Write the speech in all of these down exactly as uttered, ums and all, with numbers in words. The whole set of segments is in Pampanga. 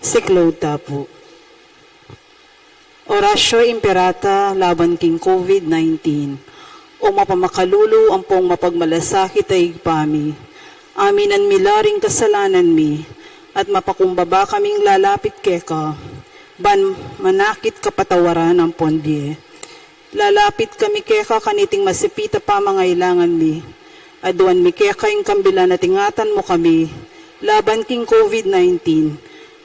Siklaud ta pu. Oratio Imperata laban king COVID nineteen. O mapamakalulu ampong mapagmalasakit a Ibpa mi, aminan mi la ring kasalanan mi, at mapakumbaba kaming lalapit keka, ban manakit kapatawaran ampon bie. Lalapit kami keka kaniting masipit a pamangailangan mi. Aduan mi keka ing kambilan at ingatan mu kami laban king COVID nineteen.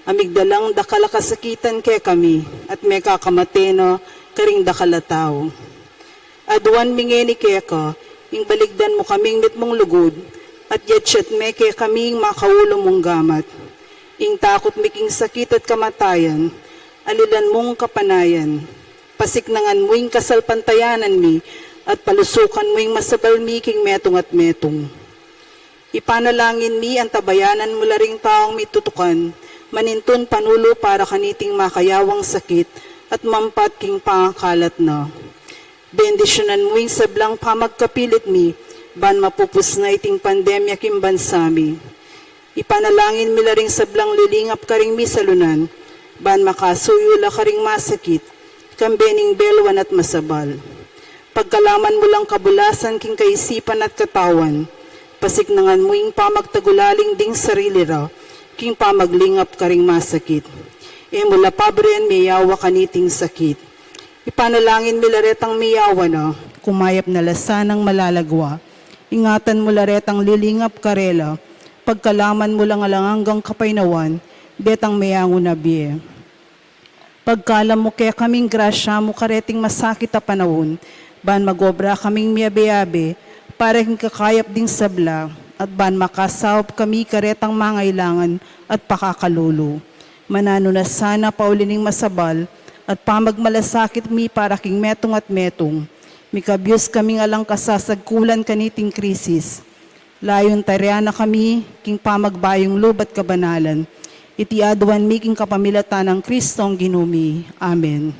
A migdalang dakal a kasakitan kekami at mekakamate na karing dakal a tau. Aduan mi ngeni keka ing baligdan mu kaming mitmung lugud at yatsat me kekami ing makaulu mung gamat. Ing takut mi king sakit at kamatayan, alilan mung kapanayan. Pasiknangan mu ing kasalpantayanan mi, at palusukan mu ing masabal mi king metung at metung. Ipanalangin mi, antabayanan mu la ring taung mitutukan, manintun panulu para kaniting makayawang sakit, at mampat king pangakalat na. Bendisyunan mu ing sablang pamagkapilit mi, ban mapupus na iting pandemya king bansa mi. Ipanalangin mi la ring sablang lilingap karing misalunan, ban makasuyu la karing masakit, kambe ning belwan at masabal. Pagkalaman mu lang kabulasan king kaisipan at katawan, pasiknangan mu ing pamagtagulaling ding sarili ra, king pamaglingap karing masakit. E mu la pabrien miyawa kaniting sakit. Ipanalangin mi la retang miyawa na, kumayap na la sanang malalagwa. Ingatan mu la retang lilingap karela, pagkalaman mu lang alang anggang kapaynawan, detang meyangu na bie. Pagkalam mu kekaming grasya mu kareting masakit a panaun, ban magobra kaming miyabe-yabe, para king kakayap ding sabla, at ban makasaup kami karetang mangailangan at pakakalulu. Mananu na sana pauli ning masabal at pamagmalasakit mi para king metung at metung. Mikabyus kaming alang kasasagkulan kaniting krisis. Layun tarian na kami king pamagbayung lub at kabanalan. Iti aduan mi king kapamilatan nang Kristong Ginu mi. Amen.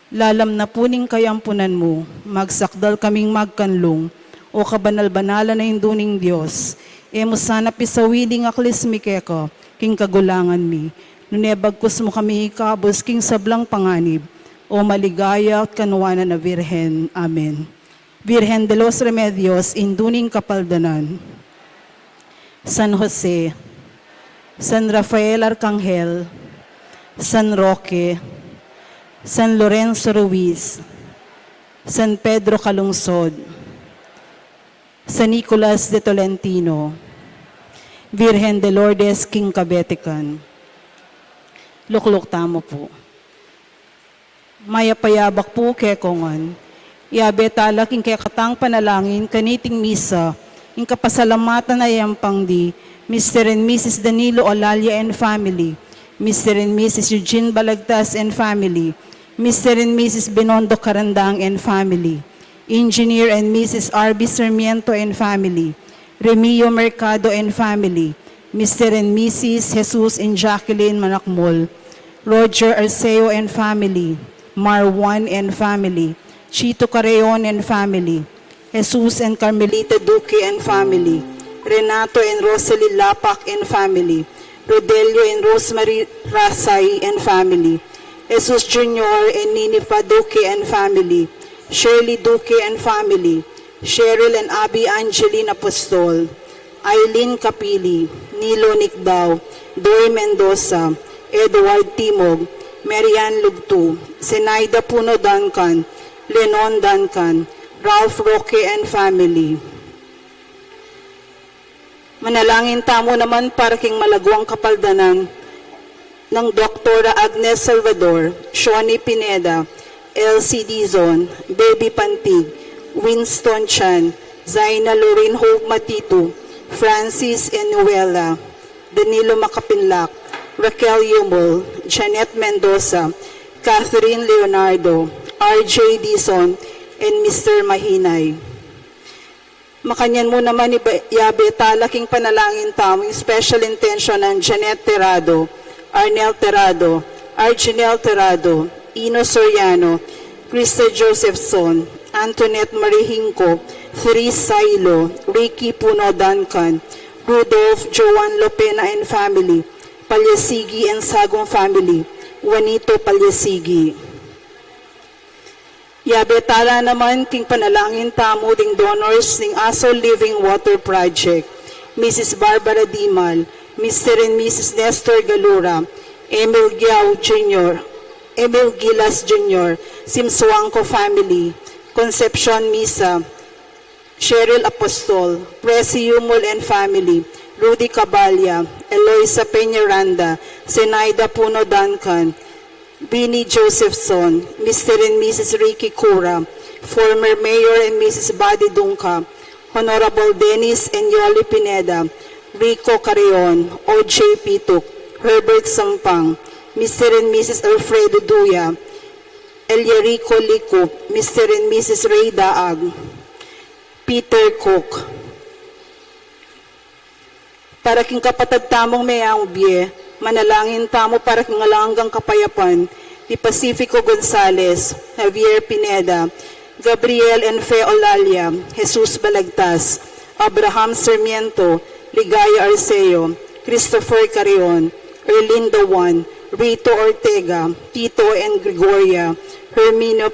Lalam na pu ning kayampunan mu, magsakdal kaming magkanlung, o kabanal-banalan a Indu ning Dios. E mu sana pisawili ing aklis mi keka, king kagulangan mi. Nune bagkus mu kami ikabus king sablang panganib, o maligaya at kanuanan a Virgen. Amen. Virgen de los Remedios, Indu ning Kapaldanan. San Jose, San Rafael Arcangel, San Roque, San Lorenzo Ruiz, San Pedro Calungsod, San Nicolas de Tolentino, Virgen de Lourdes king Kabetikan. Lukluk tamu pu. Mayap a yabak pu kekongan. Yabe tala king kekatang panalangin kaniting misa, ing kapasalamatan a yayampang di Mister and Missus Danilo Olalia and family, Mister and Missus Eugene Balagtas and family, Mister and Missus Binondo Carandang and family, Engineer and Missus R B Sarmiento and family, Remio Mercado and family, Mister and Missus Jesus and Jacqueline Manakmol, Roger Arceo and family, Marwan and family, Chito Carreon and family, Jesus and Carmelita Duque and family, Renato and Rosalie Lapac and family, Rodelio and Rosemary Rasay and family, Jesus Junior and Ninifa Duque and family, Shirley Duque and family, Cheryl and Abby Angeline Apostol, Eileen Capili, Nilo Nicdao, Doy Mendoza, Edward Timog, Marian Lugtu, Zenaida Puno Duncan, Lenon Duncan, Ralph Roque and family. Manalangin tamu naman para king malagwang kapaldanan nang Doktora Agnes Salvador, Shoni Pineda, Elsie Dizon, Baby Pantig, Winston Chan, Zaina Lorraine Hope Matitu, Francis Enuela, Danilo Makapinlak, Raquel Yumol, Janet Mendoza, Catherine Leonardo, R J Dizon, and Mister Mahinay. Makanyan mu naman iba-, yabe tala king panalangin tamu ing special intention nang Janet Terrado, Arnel Terrado, Arginel Terrado, Ino Soriano, Krista Josephson, Antoinette Marie Hinco, Therese Sailo, Ricky Puno Duncan, Rudolph Joan Lopena and family, Palyasigi and Sagum family, Juanito Palyasigi. Yabe tala naman king panalangin tamu ding donors ning Aso Living Water Project, Missus Barbara Dimal, Mister and Missus Nestor Galura, Emil Giao Junior, Emil Gilas Junior, Simsuangco family, Concepcion Misa, Cheryl Apostol, Presi Yumul and family, Rudy Cabalia, Eloisa Peñaranda, Zenaida Puno Duncan, Vinnie Josephson, Mister and Missus Ricky Cura, former Mayor and Missus Buddy Dunca, Honorable Dennis and Yoli Pineda, Rico Carreon, O J Pituk, Herbert Sampang, Mister and Missus Alfredo Duya, Elierico Licup, Mister and Missus Ray Daag, Peter Cook. Para king kapatad tamung meang bie, manalangin tamu para king alang anggang kapayapan di Pacifico Gonzales, Javier Pineda, Gabriel and Fe Olalia, Jesus Balagtas, Abraham Sarmiento, Ligaya Arceo, Christopher Carreon, Erlinda Juan, Rito Ortega, Tito and Gregoria, Herminio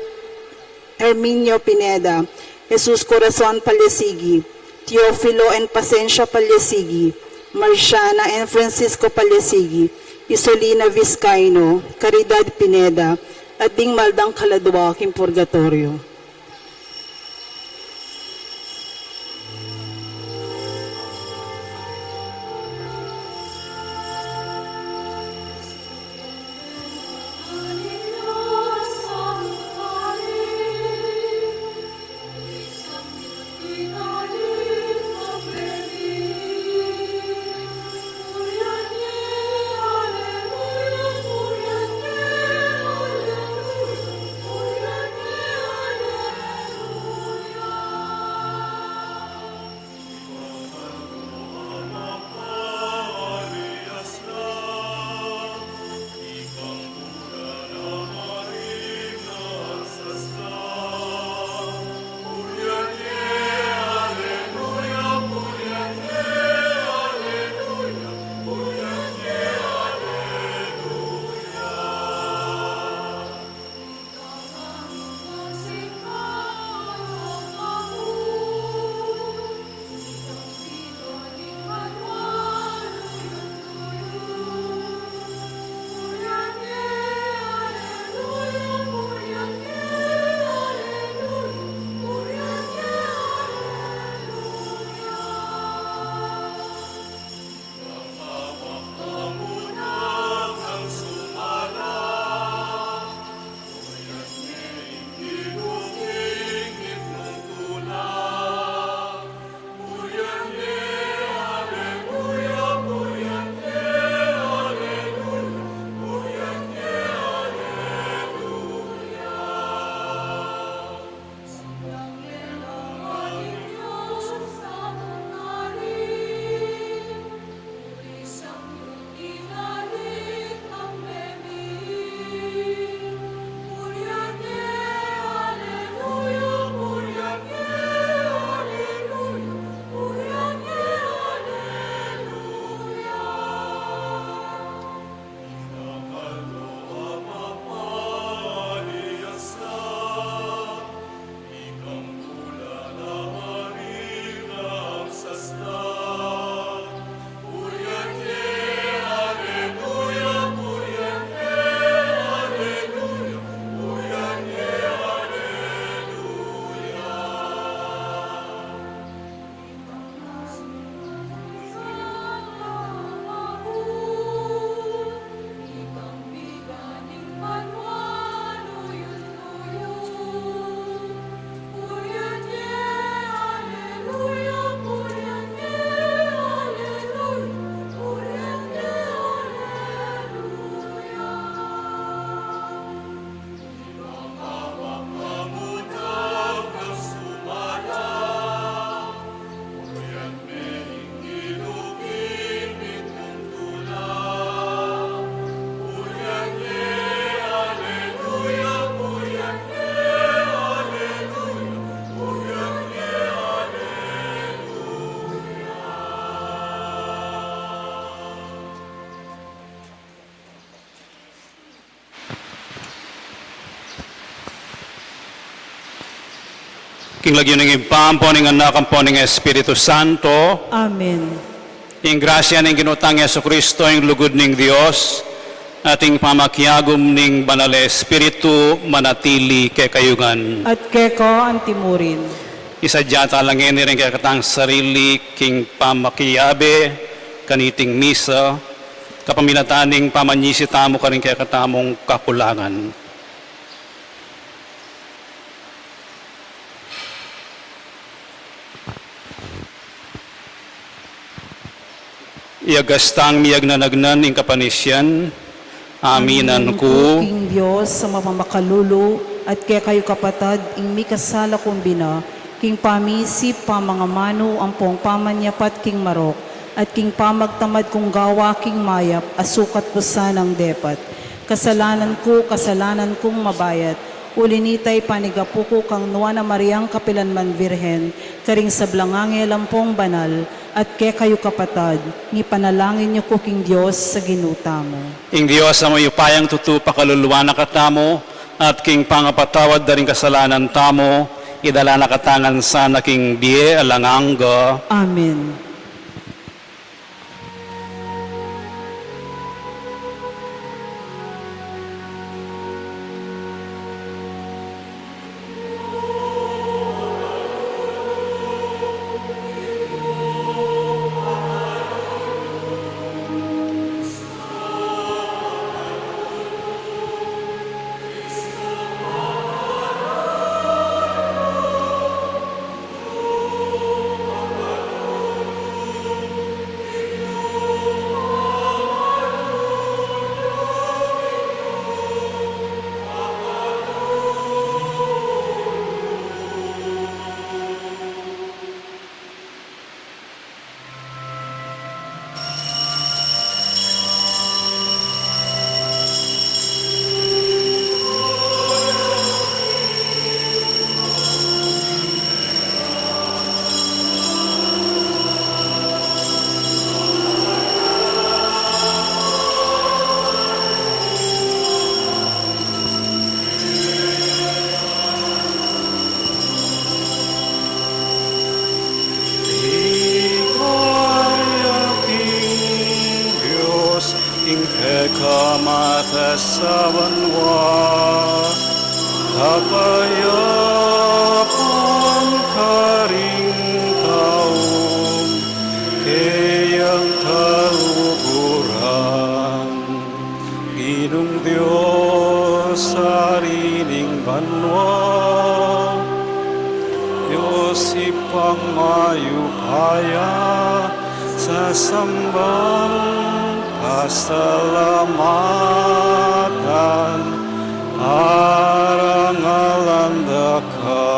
Herminio Pineda, Jesus Corazon Palyasigi, Teofilo and Pasencio Palyasigi, Marciana and Francisco Palyasigi, Isolina Vizcaino, Caridad Pineda, at ding maldang kaladwa king purgatorio. King lagyu ning Ibpa, ampo ning Anak, ampo ning Espiritu Santo. Amen. Ing grasya ning Ginu tang Jesucristo, ing lugud ning Dios, at ing pamakiagum ning Banal a Espiritu manatili kekayu ngan. At keka antimurin. Isadya ta la ngeni ring kekatang sarili king pamakiabe kaniting misa, kapamilatan ning pamanyisi tamu karing kekatamung kakulangan. Iyagas tang miyagnanagnan ing kapanisian, aminan ku. King Dios a mapamakalulu, at kekayu kapatad, ing mikasala kung bina, king pamisip, pamangamanu, ampong pamanyapat king marok, at king pamagtamad kung gawa king mayap, a sukat ku sanang depat. Kasalanan ku, kasalanan kung mabayat, uli nita ipanigapu ku kang Nuan a Mariang kapilanman Virgen, karing sablang anghel ampong banal, at kekayu kapatad, ngipanalangin yu ku king Dios a Ginu tamu. Ing Dios a mayupayang tutu pakaluluan na katamu, at king pangapatawad da ring kasalanan tamu, idala na katamu ngan sana king bie alang angga. Amen. Ing gloria king Dios, ing pekamatasabang wa, kapayapan karing tau, keyang kaluguran. Ginung Dios, Ari ning banua, Dios Ibpang mayupaya, sasambang pasalamatan, arangalan da ka.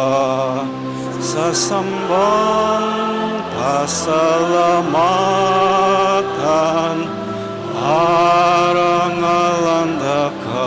Sasambang pasalamatan, arangalan da ka.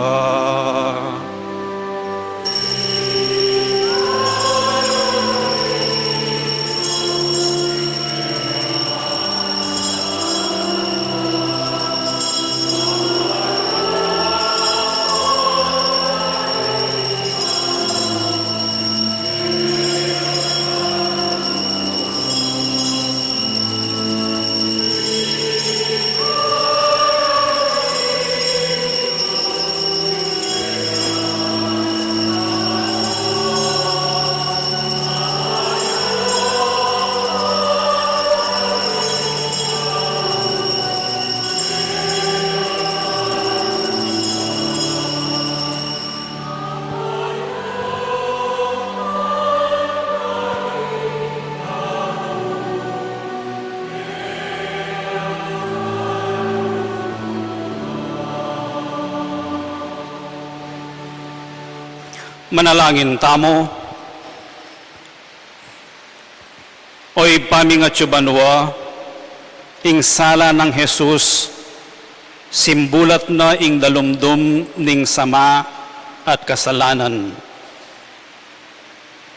Manalangin tamu. O Ibpa ming atsu banua, ing sala nang Jesus, simbulat na ing dalumdum ning sama at kasalanan.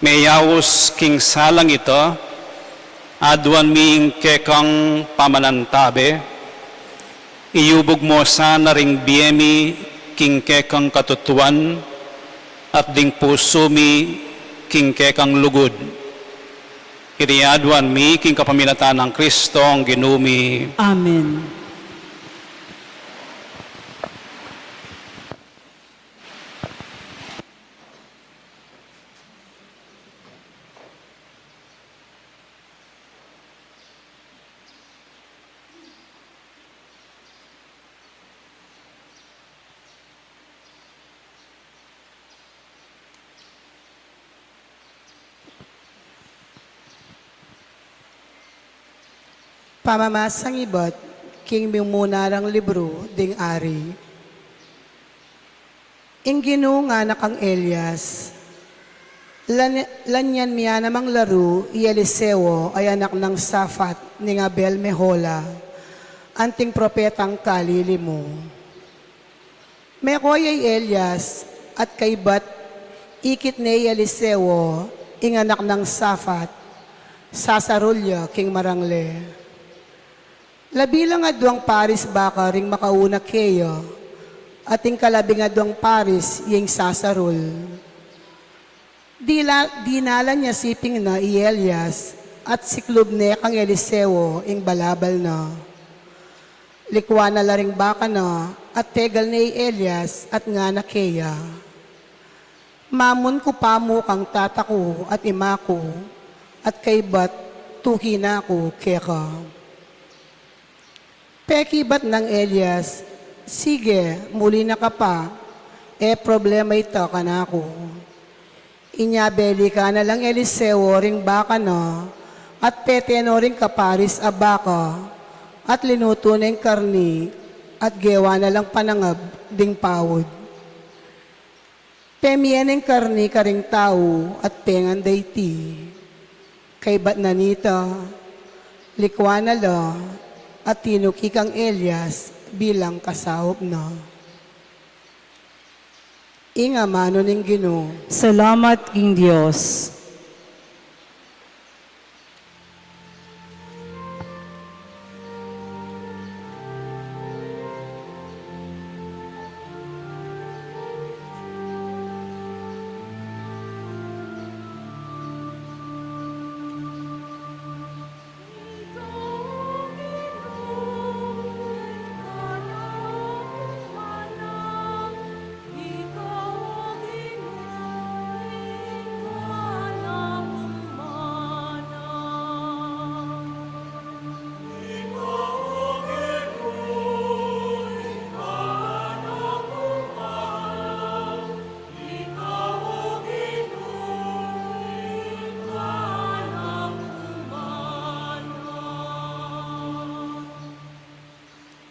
Meyaus king salang ita, aduan mi ing kekang pamanantabe, iyubug mu sana ring bie mi king kekang katutuan, at ding pusu mi king kekang lugud. Iti aduan mi king kapamilatan nang Kristong Ginu mi. Amen. Pamamasang ibat king mimuna rang libru ding ari. Ing Ginu ngana kang Elias, "Lan-, lanyan mia namang laru i Eliseo a anak nang Safat ning Abel-Mehola, anting propetang kalili mu." Meko ya i Elias, at kaybat ikit ne i Eliseo, ing anak nang Safat, sasarul ya king marangle. Labi lang aduang paris baka ring makauna keya, at ing kalabing aduang paris ya ing sasarul. Dila-, dinalan ya siping na i Elias, at siklub ne kang Eliseo ing balabal na. Likuan na la ring baka na, at tegal ne i Elias, at ngana keya, "Mamun ku pa mu kang tata ku at ima ku, at kaybat tuki na ku keka." Pekibat nang Elias, "Sige, muli na ka pa, e problema ita kanaku." Inya belikan na lang Eliseo ring baka na, at pete no ring kaparis a baka, at linutu neng karni, at gewa na lang panangab ding paud. Pemie neng karni karing tau at pengan da iti. Kaybat na nita, likuan na la at tinuki kang Elias bilang kasaup na. Ing amanu ning Ginu. Salamat king Dios.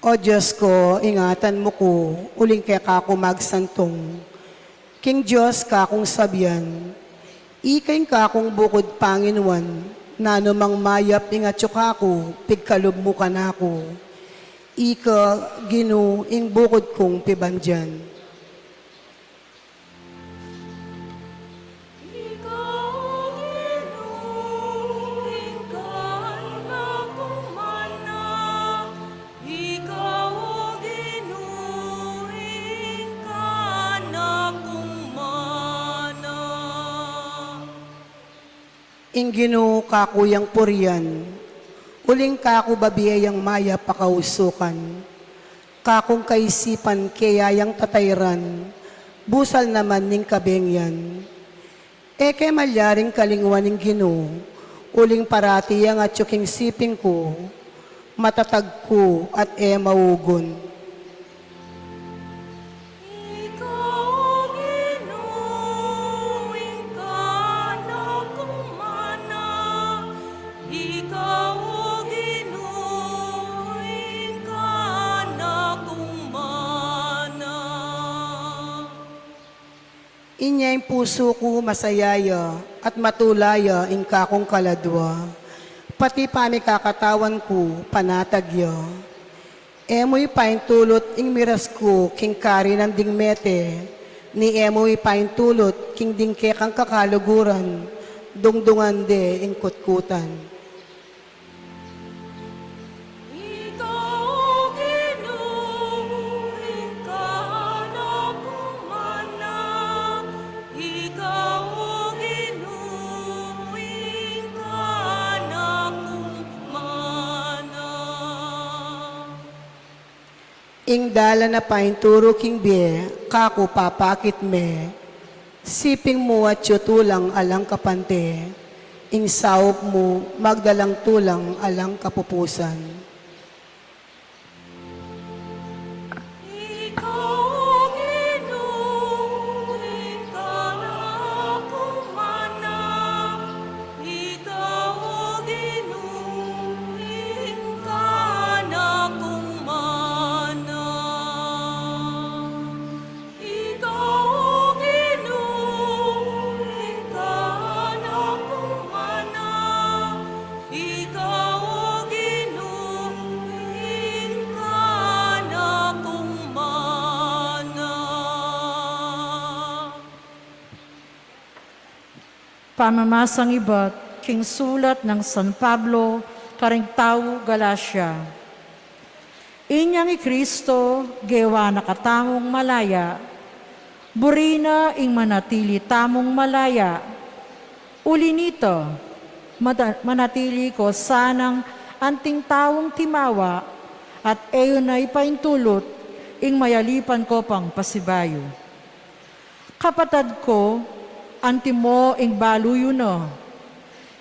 O Dios ku, ingatan mu ku uling keka ku magsantung. King Dios kakung sabian, ika ing kakung bukud panginuan, nanu mang mayap ing atyu kaku, pigkalub mu kanaku. Ika, Ginu, ing bukud kung pibandian. Ika, O Ginu, ing kanakung mana. Ika, O Ginu, ing kanakung mana. Ing Ginu kaku yang purian, uling kaku babie yang mayap a kausukan. Kakung kaisipan keya yang tatairan, busal naman ning kabeng yan. E ke malyaring kalingwan ning Ginu, uling parati yang atyu king siping ku, matatag ku at e maugun. Ika, O Ginu, ing kanakung mana. Ika, O Ginu, ing kanakung mana. Inya ing pusu ku masaya ya, at matula ya ing kakung kaladua. Pati pamikakatawan ku, panatag ya. E mu ipaintulut ing miras ku king karinan ding mete, ni e mu ipaintulut king ding kekang kakaluguran, dungdungan de ing kutkutan. Ika, O Ginu, ing kanakung mana. Ika, O Ginu, Ing dalan a painturu king bie, kaku papakit me. Siping mu atyu tulang alang kapante, ing saup mu magdalang tulang alang kapupusan. Ikaw, O Ginu, ing kanakung mana. Ikaw, O Ginu, ing kanakung mana. Ikaw, O Ginu, ing kanakung mana. Ikaw, O Ginu, ing kanakung mana. Pamamasang ibat king sulat nang San Pablo karing tau Galacia. Inyang i Kristo gewa na katamung malaya, buri na ing manatili tamung malaya. Uli nita, mata-, manatili ko sanang anting taung timawa at e yu na ipaintulut ing mayalipan ko pang pasibayu. Kapatad ko, antimo ing balu yu na,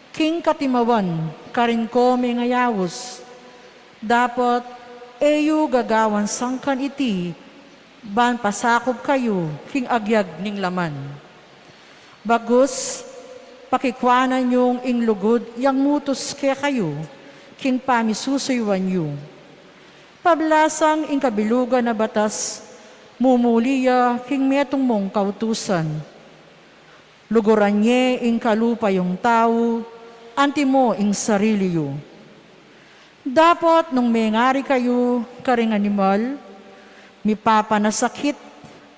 king katimawan karin ko mengayaus, dapot e yu gagawan sangkan iti ban pasakup kayu king agyag ning laman. Bagus pakikuanan yung ing lugud yang mutus kekayu king pamisusuyuan yu. Pablasang ing kabilugan a batas, mumuli ya king metung mung kautusan. Luguran ye ing kalupa yung tau, antimo ing sarili yu. Dapot nung mengari kayu karing animal, mipapanasakit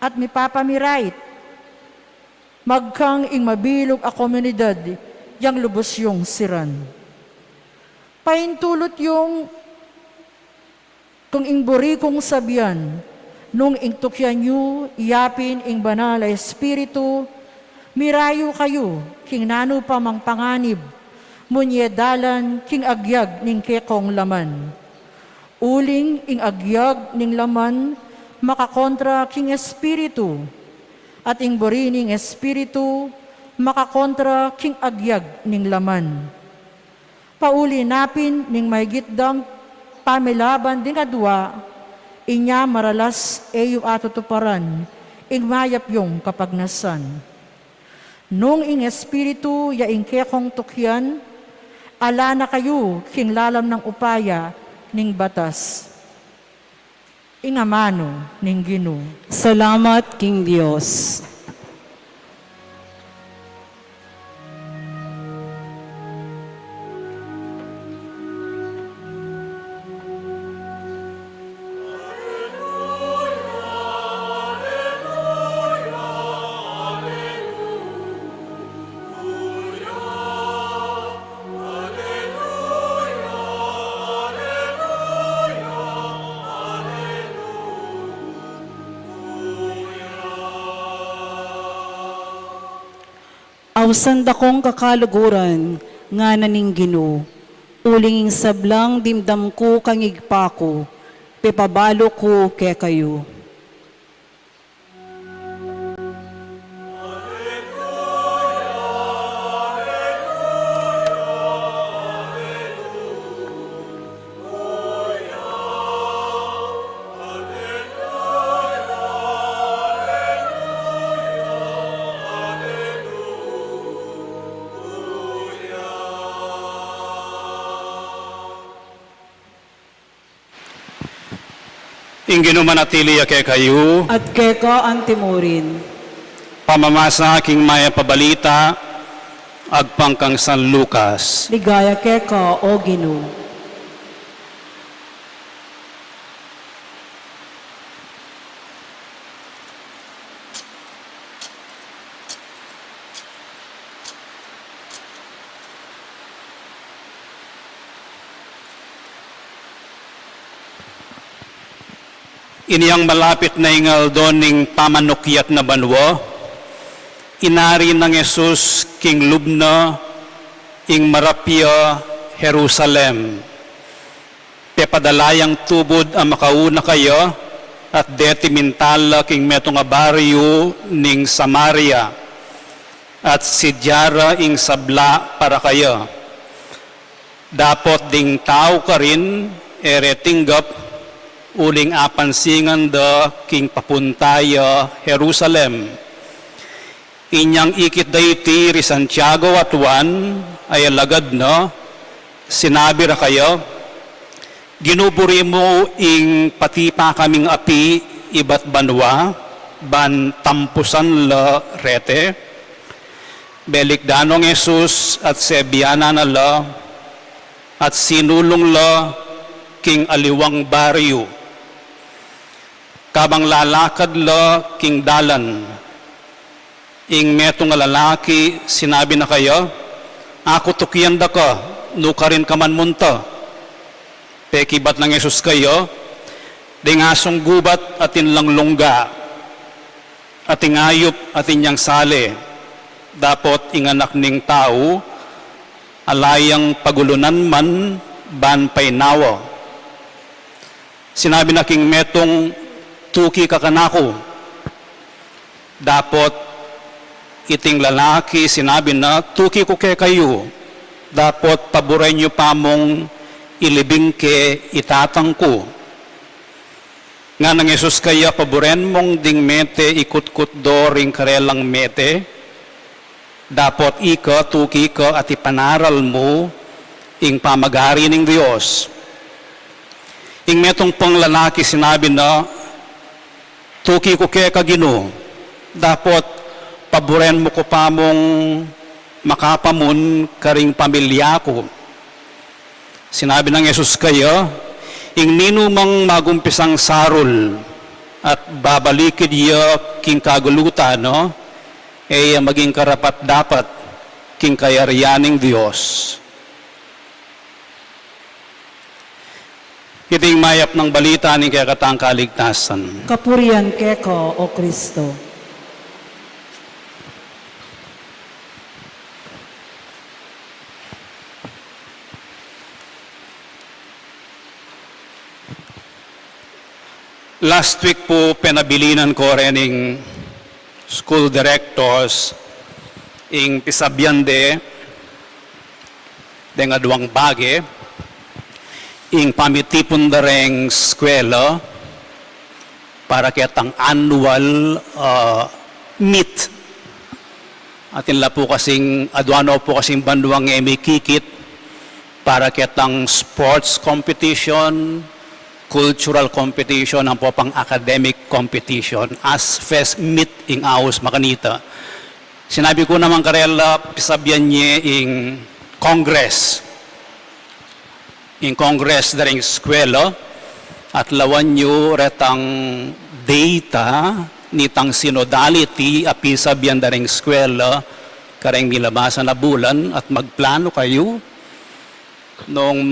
at mipapamirait, magkang ing mabilug a komunidad yang lubus yung siran. Paintulut yung kung ing buri kung sabian, nung ing tukian yu yapin ing Banal a Espiritu, mirayu kayu king nanu pa mang panganib, munye dalan king agyag ning kekong laman. Uling ing agyag ning laman makakontra king Espiritu, at ing buri ning Espiritu makakontra king agyag ning laman. Pauli na pin ning maigit dang pamilaban ding adua, inya maralas e yu atutuparan ing mayap yung kapagnasan. Nung ing Espiritu ya ing kekong tukian, ala na kayu king lalam nang upaya ning batas. Ing amanu ning Ginu. Salamat king Dios. Ausan da kong kakaluguran, ngana ning Ginu, uling ing sablang dimdam ku kang Ibpa ku, pepabalu ku kekayu. Ing Ginu manatili ya kekayu. At keka antimurin. Pamamasa king mayap a balita agpang kang San Lucas. Ligaya keka, O Ginu. Inyang malapit na ing aldo ning pamanukyat na banua, inari nang Jesus king lub na ing marapia Jerusalem. Pepadala yang tubud a makauna kaya, At deti minta la king metung a baryu ning Samaria, at sidya ra ing sabla para kaya. Dapot ding tau karin e re tinggap, uling apansingan da king papunta ya Jerusalem. Inyang ikit da iti ri Santiago at Juan a alagad na, sinabi ra kaya, "Ginu, buri mu ing patipa kaming api ibat banua, ban tampusan la rete?" Belikdan nong Jesus at sebianan na la, at sinulung la king aliwang baryu. Kabang lalakad la king dalan, ing metung a lalaki sinabi na kaya, "Aku, tukian da ka, nukarin ka man munta." Pekibat nang Jesus kaya, "Ding asung gubat atin lang lungga, at ing ayup atin yang sali, dapot ing Anak ning Tau ala yang pagulunan man ban painawa." Sinabi na king metung, "Tuki ka kanaku." Dapot iting lalaki sinabi na, "Tuki ku kekayu, dapot paburen yu pa mung ilibing ke i tatang ku." Ngana nang Jesus kaya, "Paburen mung ding mete ikutkut do ring karelang mete, dapot ika, tuki ka at ipanaral mu ing pamagari ning Dios." Ing metung pang lalaki sinabi na, "Tuki ku keka, Ginu, dapot paburen mu ku pa mung makapamun karing pamilya ku." Sinabi nang Jesus kaya, "Ing ninumang magumpisang sarul at babalikid ya king kagulutan, no, e ya maging karapat-dapat king kayarian ning Dios." Iti ing mayap nang balita ning kekatang kaligtasan. Kapurian keka, O Kristo. Last week pu, penabilinan ko reng school directors ing pisabian de deng aduang bage, ing pamitipun da reng eskwela para ketang annual, ah, meet. Atin la pu kasing, aduan no pu kasing banwang e mikikit para ketang sports competition, cultural competition, ampo pang academic competition. As fest meet ing aus makanita. Sinabi ku naman karela, pisabian ye ing Congress. Ing Congress da reng eskwela, at lawan yu retang data nitang synodality a pisabian da reng eskwela kareng milabasan a bulan, at magplano kayu nung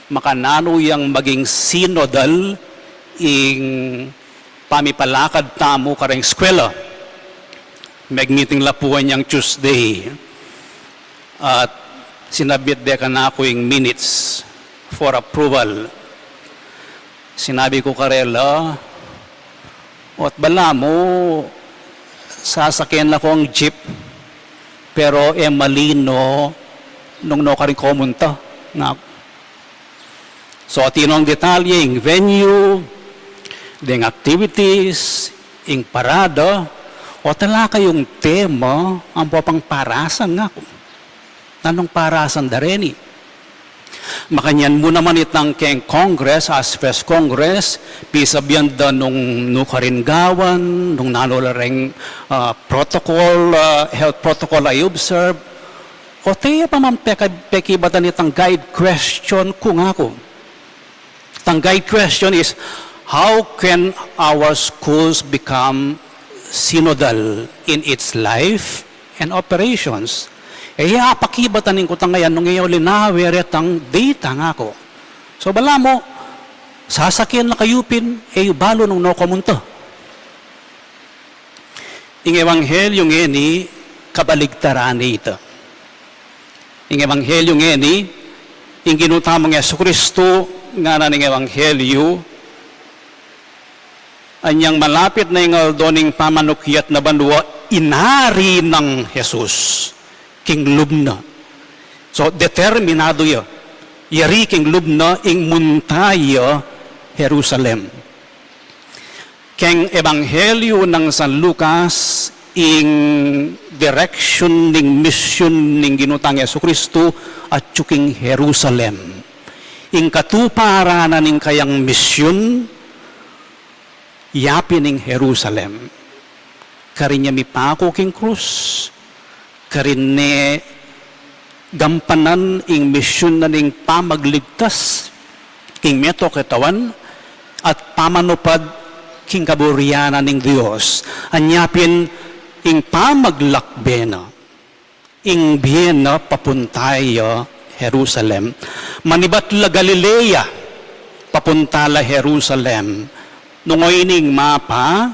makananu yang maging synodal ing pamipalakad tamu kareng eskwela. Meg-meeting la pu inyang Tuesday. At sinabit de kanaku ing minutes for approval. Sinabi ku karela, "Ot balamu, sasakyan na kong jeep, pero e malino nung nukarin ko munta," nga. So, atin nong detalye, ing venue, deng activities, ing parada, o tala kayung tema, ampo pang parasan, nga ku. Nanung parasan da reni? Makanyan mu naman itang keng Congress, as fest Congress, pisabian da nung nukarin gawan, nung nanu la reng, ah, protocol, ah, health protocol a i-observe, o taya pa man peka-, pekibatan itang guide question ku, nga ku. Itang guide question is, how can our schools become synodal in its life and operations? E ya pakibatan ing kutang ayan nung e yu linawe retang data, nga ku. So, balamu, sasakyan na kayu pin, e yu balu nung nukarin ko munta. Ing ebanghelyu ngeni, kabaligtaran ne ita. Ing ebanghelyu ngeni, ing Ginu tamung Jesucristo, ngana ning ebanghelyu, Anyang malapit na ing aldo ning pamanukiat na banua, inari nang Jesus king lub na. So, determinado ya. Yari king lub na ing munta ya Jerusalem. Keng Ebanghelyo nang San Lucas, ing direksyun ning misyun ning Ginu tang Jesucristo atyu king Jerusalem. Ing katuparan na ning kayang misyun, yapin ing Jerusalem. Karin ya mipaku king krus, karin ne gampanan ing misyun na ning pamagligtas king meto katawan at pamanupad king kaburian na ning Dios. Anya pin ing pamaglakbe na, ing bie na papunta ya Jerusalem. Manibat la Galilea, papunta la Jerusalem. Nung oyni ing mapa,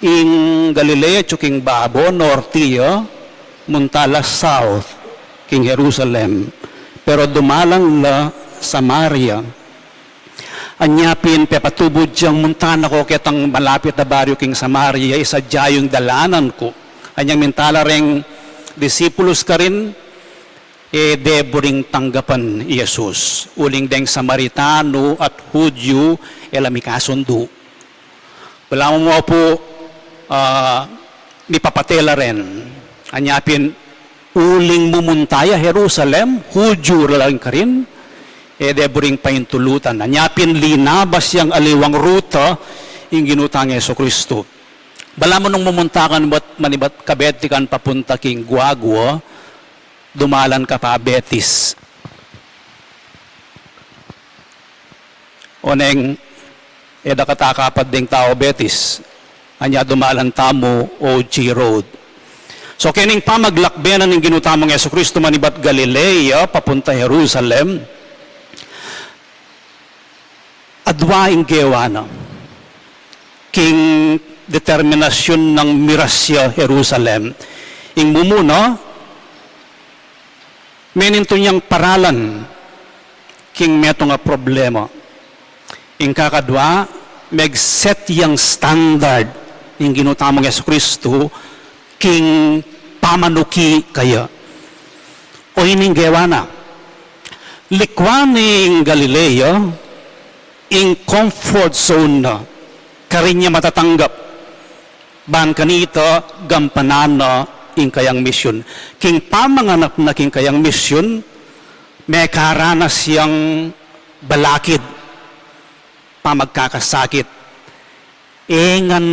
ing Galilea atyu king babo, norte ya, munta la south, king Jerusalem. Pero dumalan la Samaria. Anya pin pepatubud yang, "Munta na ko ketang malapit a baryu king Samaria, isadya yu ing dalanan ku." Anyang minta la reng disipulus karin, e de buring tanggapan i Jesus. Uling deng Samaritano at Hudyu, e la mikasundu. Balamu mu pu, ah, mipapate la ren. Anya pin uling mumunta ya Jerusalem, Hudyu la rin karin, e de buring paintulutan. Anya pin linabas yang aliwang ruta ing Ginu tang Jesucristo. Balamu nung mumunta ka manibat, manibat kabeti kan papunta king Guagua, dumalan ka pa Betis. Oneng, e da ka takapad deng tau Betis, anya dumalan tamu O G Road. So, kening pamaglakbe na ning Ginu tamung Jesucristo manibat Galilea, papunta Jerusalem, adwa ing gewa na king determinasyun nang miras ya Jerusalem. Ing mumuna, menintun yang paralan king metung a problema. Ing kakadwa, meg-set yang standard ing Ginu tamung Jesucristo king pamanuki kaya. O ining gewa na, likwan ning Galilea ing comfort zone na, karin ya matatanggap. Ban kanita, gampanan na ing kayang misyun. King pamanganap na king kayang misyun, mekaranas yang balakid, pamagkakasakit. E ngan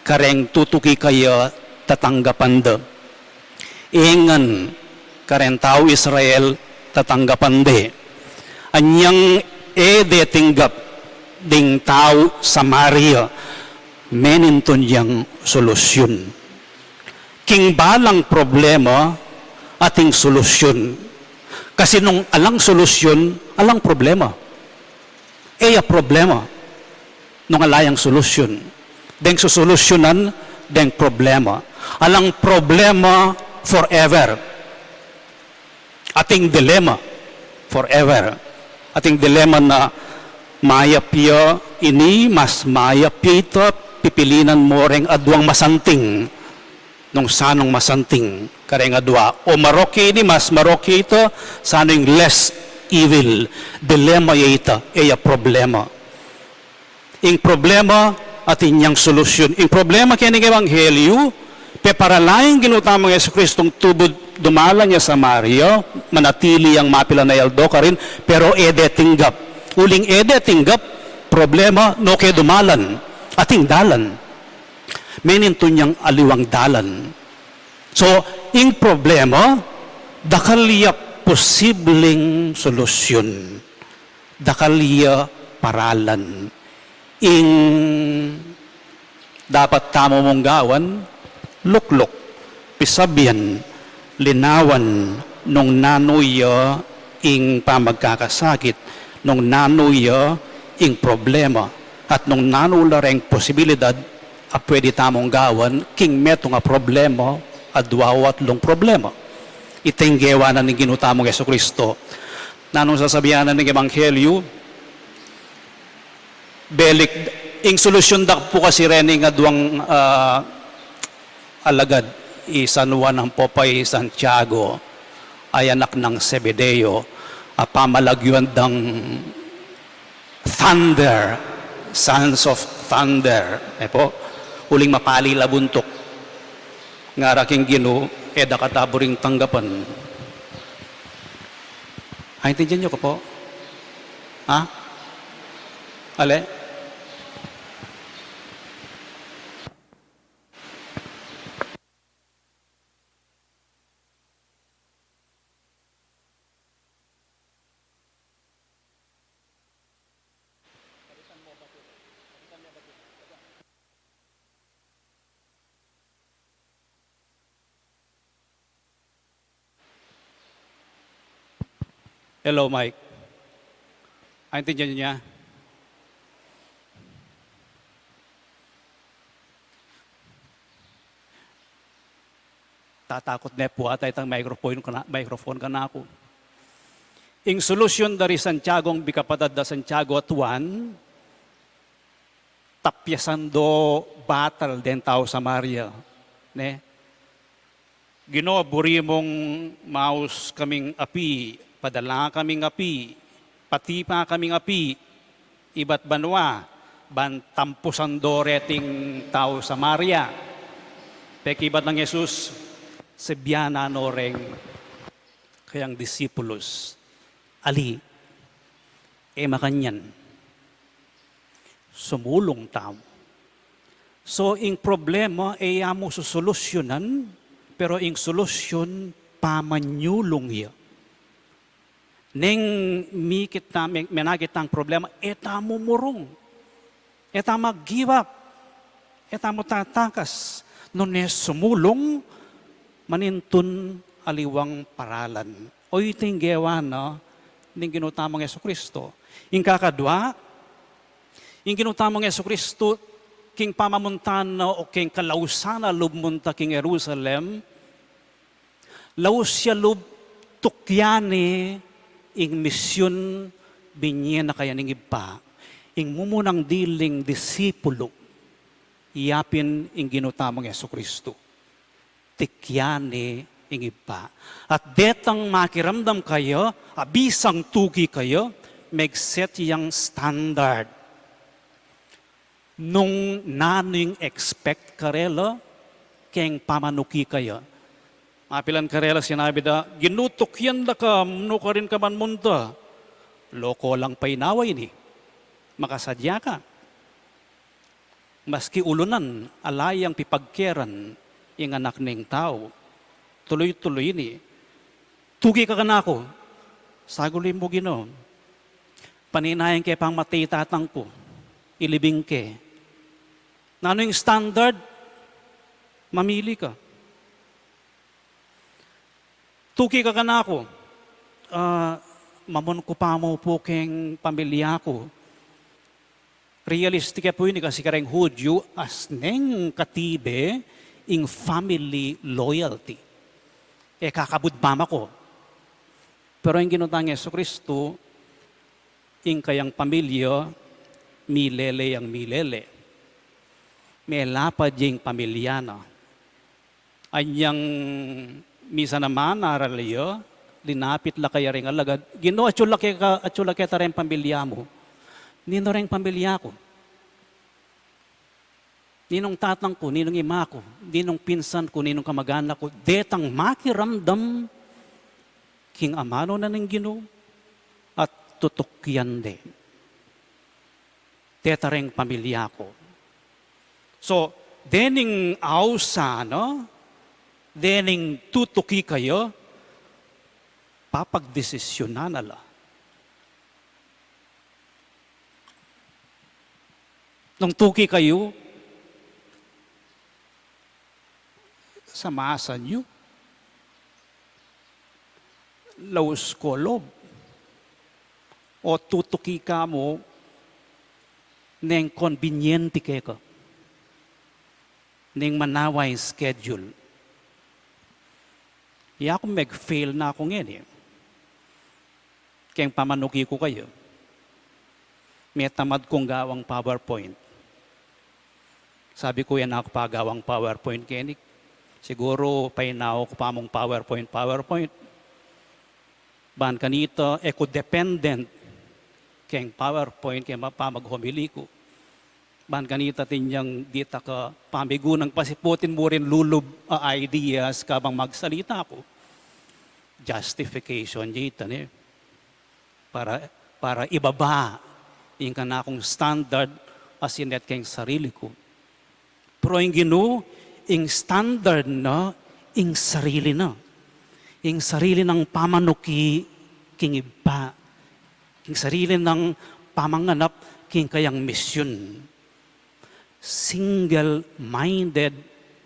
kareng tutuki kaya tatanggapan da. E ngan kareng tau Israel tatanggapan de. Anyang e de tinggap ding tau Samaria, menintun yang solusyun. King balang problema ating solusyun. Kasi nung alang solusyun, alang problema. E ya problema nung ala yang solusyun. Deng susolusyunan deng problema. Alang problema forever. Ating dilema forever. Ating dilema na mayap ya ini, mas mayap ya ita, pipilinan mo reng aduang masanting. Nung sanung masanting kareng adua. O marok ya ini, mas marok ya ita, sanung less evil. Dilema ya ita, e ya problema. Ing problema atin yang solusyun. Ing problema keni king ebanghelyu, peparalaing Ginu tamung Jesucristong tubud dumalan ya Samaria, manatili yang mapilan a aldo karin, pero e de tinggap. Uling e de tinggap, problema, no ke dumalan, ating dalan. Menintun yang aliwang dalan. So, ing problema, dakal ya posibleng solusyun. Dakal ya paralan. Ing dapat tamu mung gawan, lukluk, pisabian, linawan, nung nanu ya ing pamagkakasakit, nung nanu ya ing problema, at nung nanu la reng posibilidad a pwede tamung gawan king metung a problema, adua o atlung problema. Ita ing gewa na ning Ginu tamung Jesucristo. Nanung sasabian na ning ebanghelyu, belik Ing solusyun da pu kasi reni ing aduang, ah, alagad, i San Juan ampo pa i Santiago, a anak nang Zebedeo, a pamalagyuan dang thunder, sons of thunder. E pu, uling mapali la buntuk. Ngara king Ginu, e da kata buring tanggapan. Aintindian yu ku pu? Ha? Ale? Hello, Mike. Aintindian yu? Tatakut ne pu ata itang microphone kanaku. Ing solusyun da ri Santiago, ing kapatad da Santiago at Juan, tapyasan do batal deng tau Samaria, ne? Ginu, buri mung maus kaming api, padala kaming api, patipa kaming api ibat banua, ban tampusan do reting tau Samaria. Pekibat nang Jesus, sabian na no reng kayang disipulus, ali, e makanyan. Sumulung tamu. So, ing problema, e ya mu susolusyunan, pero ing solusyun, pamanyulung ya. Neng mikit ta, me-, menakit tang problema, e tamu murung. E tamu mag-give up. E tamu tatakas. Nune sumulung, manintun aliwang paralan. O, iti ing gewa na ning Ginu tamung Jesucristo. Ing kakadua, ing Ginu tamung Jesucristo, king pamamunta na o king kalausan na lub munta king Jerusalem, laus ya lub tukyan ne ing misyun binye na kaya ning Ibpa. Ing mumunang diling disipulu, ya pin ing Ginu tamung Jesucristo. Tukyan ne ing Ibpa. At detang makiramdam kaya, a bisang tuki kaya, meg-set yang standard nung nanu ing expect karela keng pamanuki kaya. Mapilan karela sinabi da, "Ginu, tukyan da ka, nu karin ka man munta." Loko lang painawa ini. Makasadya ka. Maski ulunan, ala yang pipagkeran ing Anak ning Tau. Tuluy-tuluy ini. "Tuki ka kanaku." Saguli mu, Ginu. Paninayan ke pang matei tatang ku. Ilibing ke. Nanu ing standard? Mamili ka. "Tuki ka kanaku." Ah, mamon ku pa mu pu keng pamilya ku. Realistic ya pu ini kasi kareng Hudyu, asneng katibe ing family loyalty. E kakabud mama ku. Pero ing Ginu tang Jesucristo, ing kayang pamilya, milele yang milele. Melapad ya ing pamilya na. Anyang misan a manaral ya, linapit la kaya ring alagad, "Ginu, atyu la ke ka, atyu la ke ta reng pamilya mu." "Ninu reng pamilya ku? Ninung tatang ku, ninung ima ku, ninung pinsan ku, ninung kamaganak ku?" Detang makiramdam king amanu na ning Ginu at tutukyan de. "Deta reng pamilya ku." So, dening ausan, no? Dening tutuki kaya, papagdesisyunan na la. Nung tuki kayu, samasan yu, laus ko lub, o tutuki ka mu neng konbinyente keka, neng manawa ing schedule. Ya ku, meg-fail na ku ngeni keng pamanuki ku kayu. Metamad kung gawang PowerPoint. Sabi ku, "E na ku pagawang PowerPoint keni. Siguru painawa ku pa mung PowerPoint, PowerPoint." Ban kanita, e ku dependent keng PowerPoint keng ma-, pamaghomili ku. Ban kanita, atin yang ditak a pamigunang pasiputin mu rin lulub a ideas kabang magsalita ku. Justification ya ita, ne? Para, para ibaba ing kanakung standard a sinet keng sarili ku. Pero ing Ginu, ing standard na, ing sarili na. Ing sarili nang pamanuki king Ibpa. Ing sarili nang pamanganap king kayang misyun. Single-minded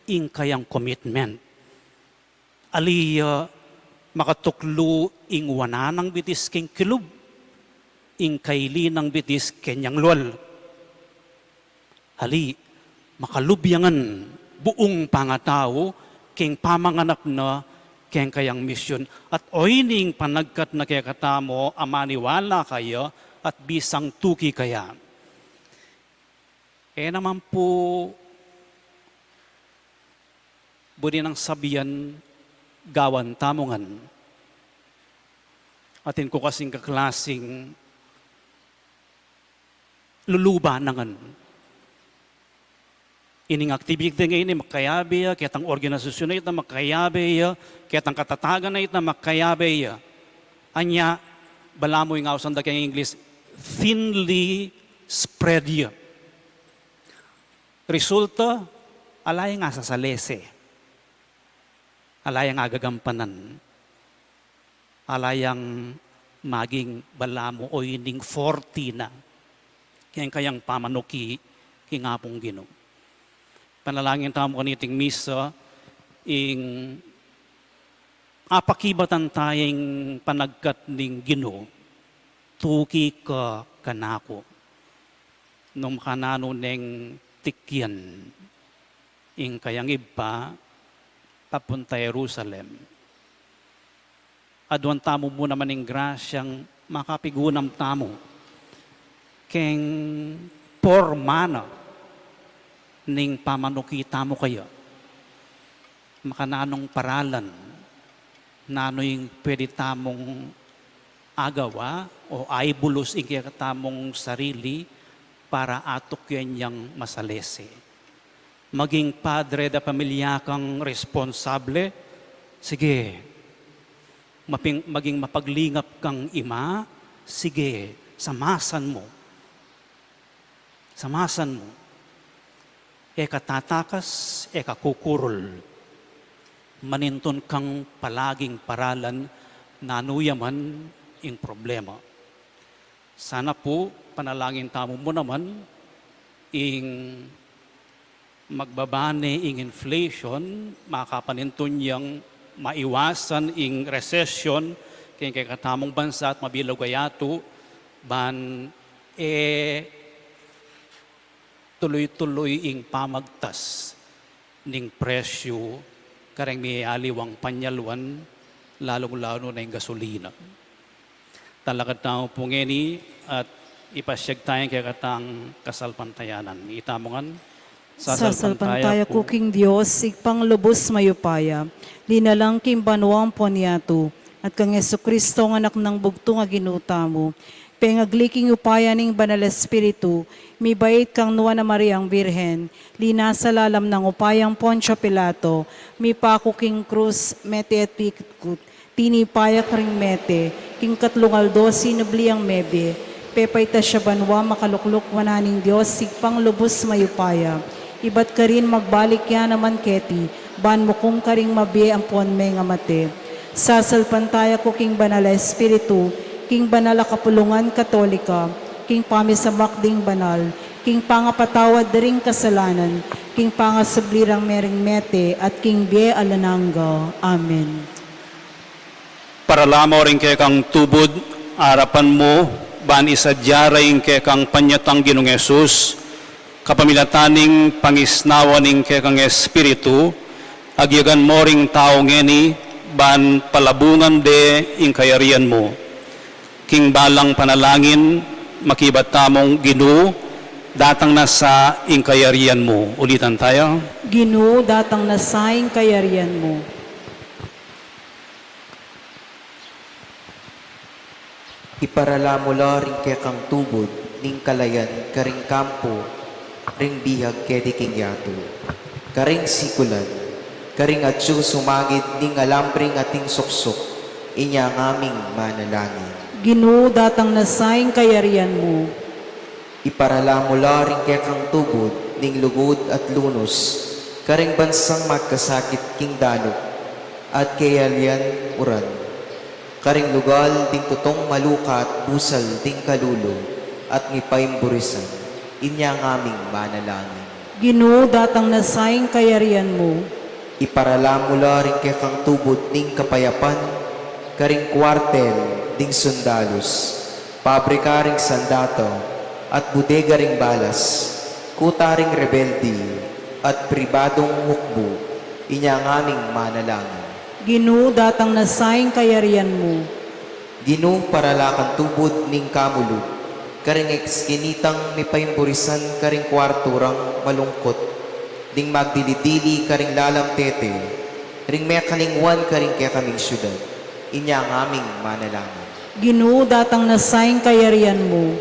ing kayang commitment. Ali ya makatuklu ing wanan nang bitis king kilub, ing kaili nang bitis kenyang lual. Ali, makalub ya ngan buung pangatau king pamanganap na keng kayang misyun. At oyni ing panagkat na kekatamu a maniwala kaya at bisang tuki kaya. E naman pu buri nang sabian gawan tamu ngan. Atin ku kasing kaklasing luluba na ngan. Ining activity ngeni makayabe ya, ketang organisasyun a ita makayabe ya, ketang katatagan a ita makayabe ya. Anya, balamu ing ausan da keng English, thinly spread ya. Resulta, ala yang asasalese. Ala yang agagampanan. Ala yang maging balamu o ining forte na keng kayang pamanuki king Apung Ginu. Panalangin tamu kaniting misa, ing apakibatan taya ing panagkat ning Ginu, tuki ka kanaku. Nung makananu neng tikyan ing kayang Ibpa, papunta Jerusalem. Aduan tamu mu naman ing grasyang makapigunam tamu keng porma na ning pamanuki tamu kaya. Makananung paralan, nanu ing pwede tamung agawa o aibulus ing kekatamung sarili para atukyan yang masalese. Maging padre da pamilya kang responsable, sige. Maping-, maging mapaglingap kang ima, sige. Samasan mu. Samasan mu. E ka tatakas, e ka kukurul. Manintun kang palaging paralan nanu ya man ing problema. Sana pu, panalangin tamu mu naman, ing magbaba ne ing inflation, makapanintun yang maiwasan ing recession keng kekatamung bansa at mabilug a yatu, ban e tuluy-tuluy ing pamagtas ning presyu kareng mialiwang panyaluan, lalung-lalu na ing gasolina. Talakad tamu pu ngeni at ipasyag taya ing kekatang kasalpantayanan. Itamu ngan, sasalpantaya ku king Dios, Ibpang lubus mayupaya, linalang king banua ampon yatu, at kang Jesucristo a Anak nang bugtung a Ginu tamu, pengagli king upaya ning Banal Espiritu, mibait kang Nuan a Mariang Birhen, linasa lalam nang upayang Poncio Pilato, mipaku king krus, mete at pikut, tinipa ya karing mete, king katlung aldo sinubli yang mebie, pepaitas ya banua, makalukluk wanan ning Dios Ibpang lubus mayupaya, ibat karin magbalik ya naman keti, ban mukum karing mabie ampon mengamate. Sasalpantaya ku king Banal a Espiritu, king banal a kapulungan Katolika, king pamisamak ding banal, king pangapatawad da ring kasalanan, king pangasubli rang mering mete, at king bie alang angga. Amen. Paralamu ring kekang tubud, arapan mu, ban isadia ra ing kekang panyatang Ginung Jesus, kapamilatan ning pangisnawa ning kekang Espiritu, agyagan mu ring tau ngeni, ban palabungan de ing kayarian mu. King balang panalangin, makibat tamung Ginu, Datang na sa ing kayarian mu. Ulitan tayo. Ginu, datang na sa ing kayarian mu. Iparala mu la ring kekang tubud ning kalayan karing kampu, ring bihag keti king yatu, karing sikulan, karing atyu sumagid ning alambre ing ating suksuk, inya ngaming manalangin. Ginu, datang na sa ing kayarian mu. Iparala mu la ring kekang tubud ning lugud at lunus, karing bansang magkasakit king dalu, at kayalian uran, karing lugal ding tutung malukat busal ding kalulu at mipaimburisan, inya ngaming manalangin. Ginu, datang na sa ing kayarian mu. Iparala mu la ring kekang tubud ning kapayapan, karing kuartel ding sundalus, pabrika ring sandata, at budega ring balas, kuta ring rebelde, at pribadung hukbu, inya ngaming manalangin. Ginu, datang na sa ing kayarian mu. Ginu, parala kang tubud ning kamulud, karing eskinitang mipaimburisan karing kuartu rang malungkut, ding magdili-dili karing lalam tete, ring mekalingwan karing kekaming syudad, inya ngaming manalangin. Ginu, datang na sa ing kayarian mu.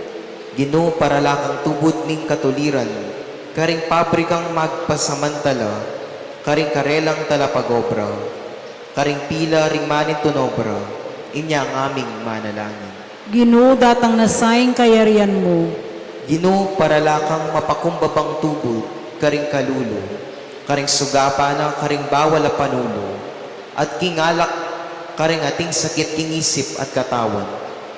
Ginu, parala kang tubud ning katuliran, karing pabrikang magpasamantala, karing karelang talapagobra, karing pila ring manintun obra, inya ngaming manalangin. Ginu, datang na sa ing kayarian mu. Ginu, parala kang mapakumbabang tubud karing kalulu, karing sugapa na karing bawal a panulu, at king alak karing ating sakit king isip at katawan,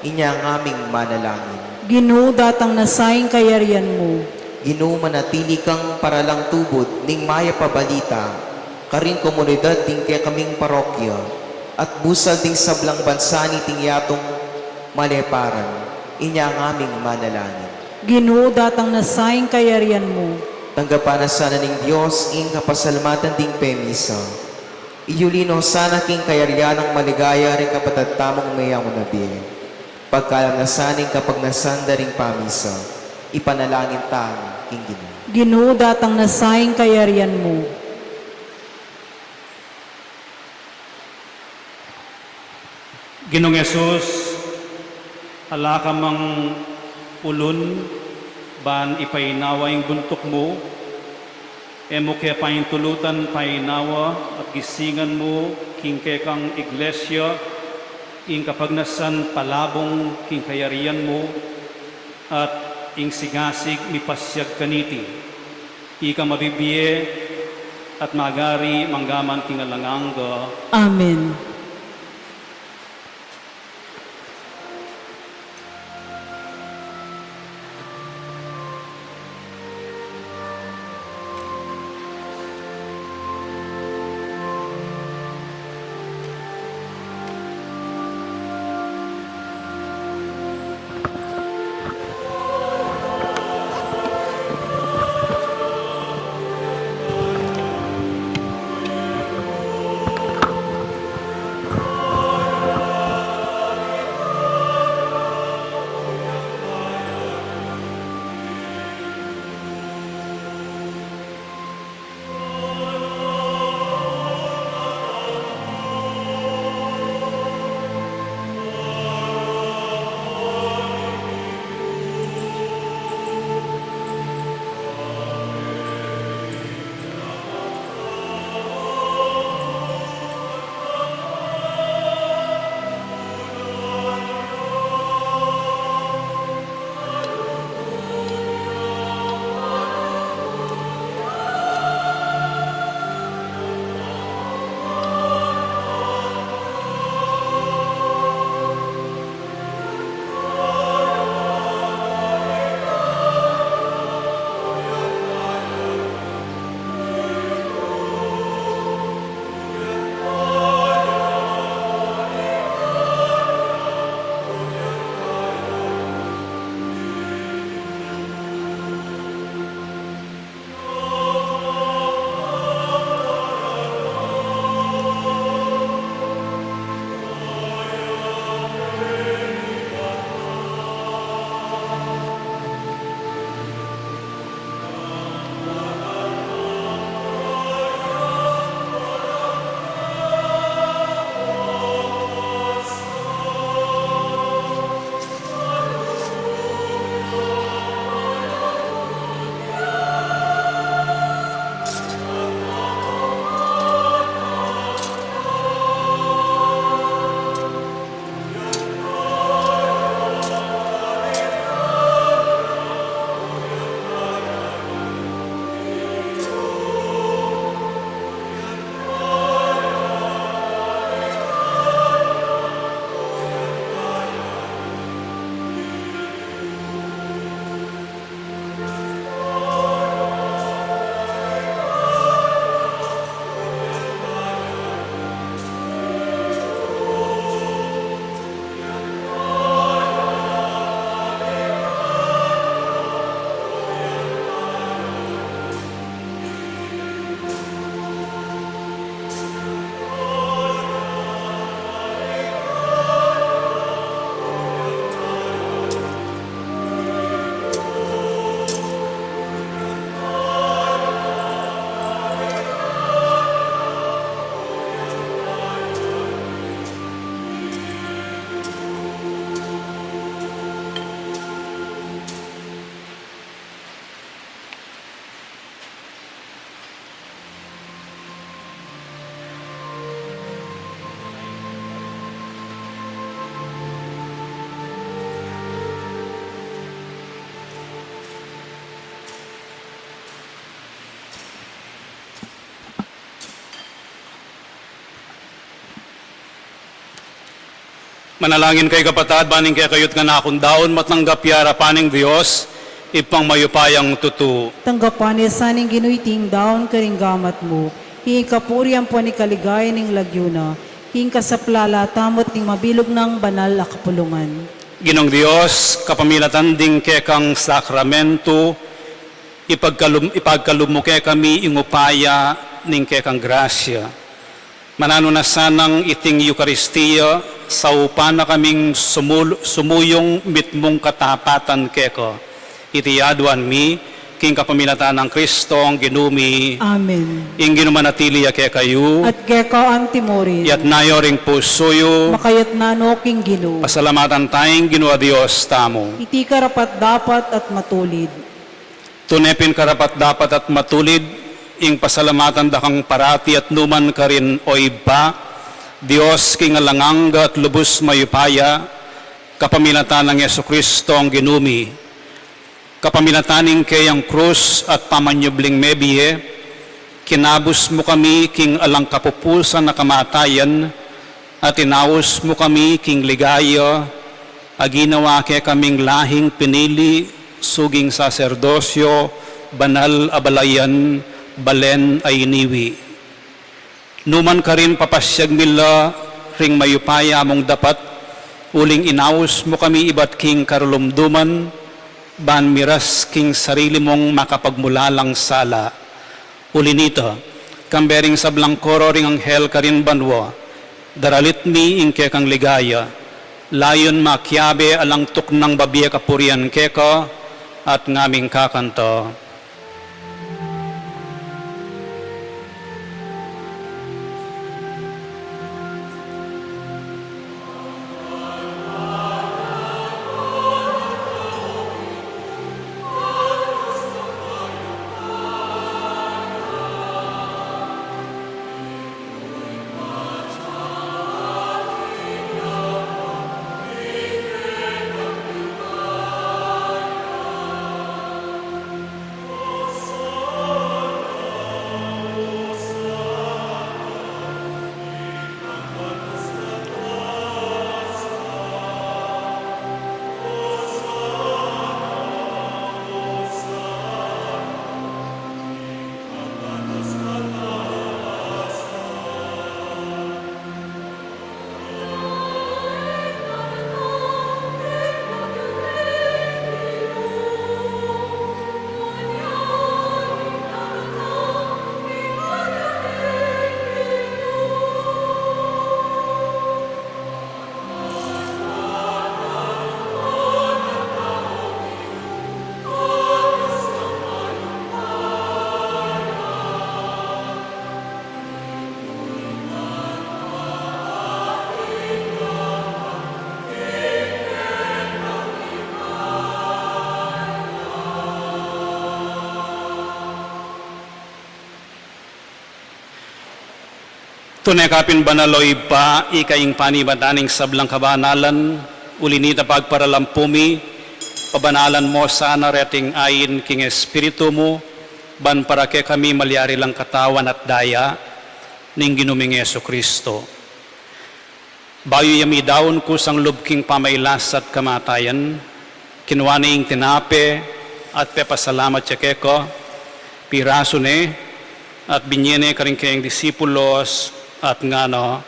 inya ngaming manalangin. Ginu, datang na sa ing kayarian mu. Ginu, manatili kang paralang tubud ning mayap a balita karing komunidad ding kekaming parokya, at busal ding sablang bansa niting yatung maleparan, inya ngaming manalangin. Ginu, datang na sa ing kayarian mu. Tanggapan na sana ning Dios ing kapasalamatan ding pemisa. Iyuli no sana king kayarian nang maligaya ring kapatad tamung meyaun na bie. Pagkalam na sana ing kapagnasan da ring pamisa, ipanalangin tamu king Ginu. Ginu, datang na sa ing kayarian mu. Ginung Jesus, ala ka mang ulun ban ipainawa ing buntuk mu, e mu ke paintulutan painawa at gisingan mu king kekang iglesia ing kapagnasan palabung king kayarian mu, at ing sigasig mipasyag kaniti. Ika mabibie at magari manggaman king alang angga. Amen. Manalangin kayu, kapatad, ban ing kekayu't kanakung daun matanggap ya king arapan ning Dios, Ibpang mayupayang tutu. Tanggapan na sa ning Ginu iting daun karing gamat mu, king kapurian ampon king kaligayan ning lagyu na, king kasaplalan tamu at ning mabilug nang banal a kapulungan. Ginung Dios, kapamilatan ding kekang sakramentu, ipagkalum-, ipagkalub mu kekami ing upaya ning kekang grasya. Mananu na sanang iting Eukaristia, saupan na kaming sumul-, sumuyung mitmung katapatan keka. Iti aduan mi, king kapamilatan nang Kristong Ginu mi. Amen. Ing Ginu manatili ya kekayu. At keka anti mu rin. Iyatas yu ring pusu yu. Makayatas no king Ginu. Pasalamatan taya ing Ginu a Dios tamu. Iti karapat-dapat at matulid. Tune pin karapat-dapat at matulid ing pasalamatan da kang parati at nu man karin, o Ibpa, Dios king alang angga at lubus mayupaya, kapamilatan nang Jesucristo a Ginu mi. Kapamilatan ning keyang krus at pamanyubling mebie, kinabus mu kami king alang kapupusan a kamatayan, at inaus mu kami king ligaya a ginawa kekaming lahing pinili, suging saserdosyo, banal a balayan, balen a iniwi. Nu man karin papasyag mi la ring mayupaya mung dapat, uling inaus mu kami ibat king karulumduman, ban miras king sarili mung makapagmulalang sala. Uli nita, kambe ring sablang koro ring anghel karin banua, daralit mi ing kekang ligaya, layun makiabe alang tuknang babie kapurian keka, at ngaming kakanta. Tune ka pin banal, o Ibpa, ika ing panibatan ning sablang kabanalan, uli nita pagparalampu mi, pabanalan mo sana reting ain king Espiritu mu, ban para kekami malyari lang katawan at daya ning Ginu ming Jesucristo. Bayu ya midaun kusang lub king pamailas at kamatayan, kinua ne ing tinape at pepasalamat ya keka, pirasu ne at binye ne karing kayang disipulos at ngana,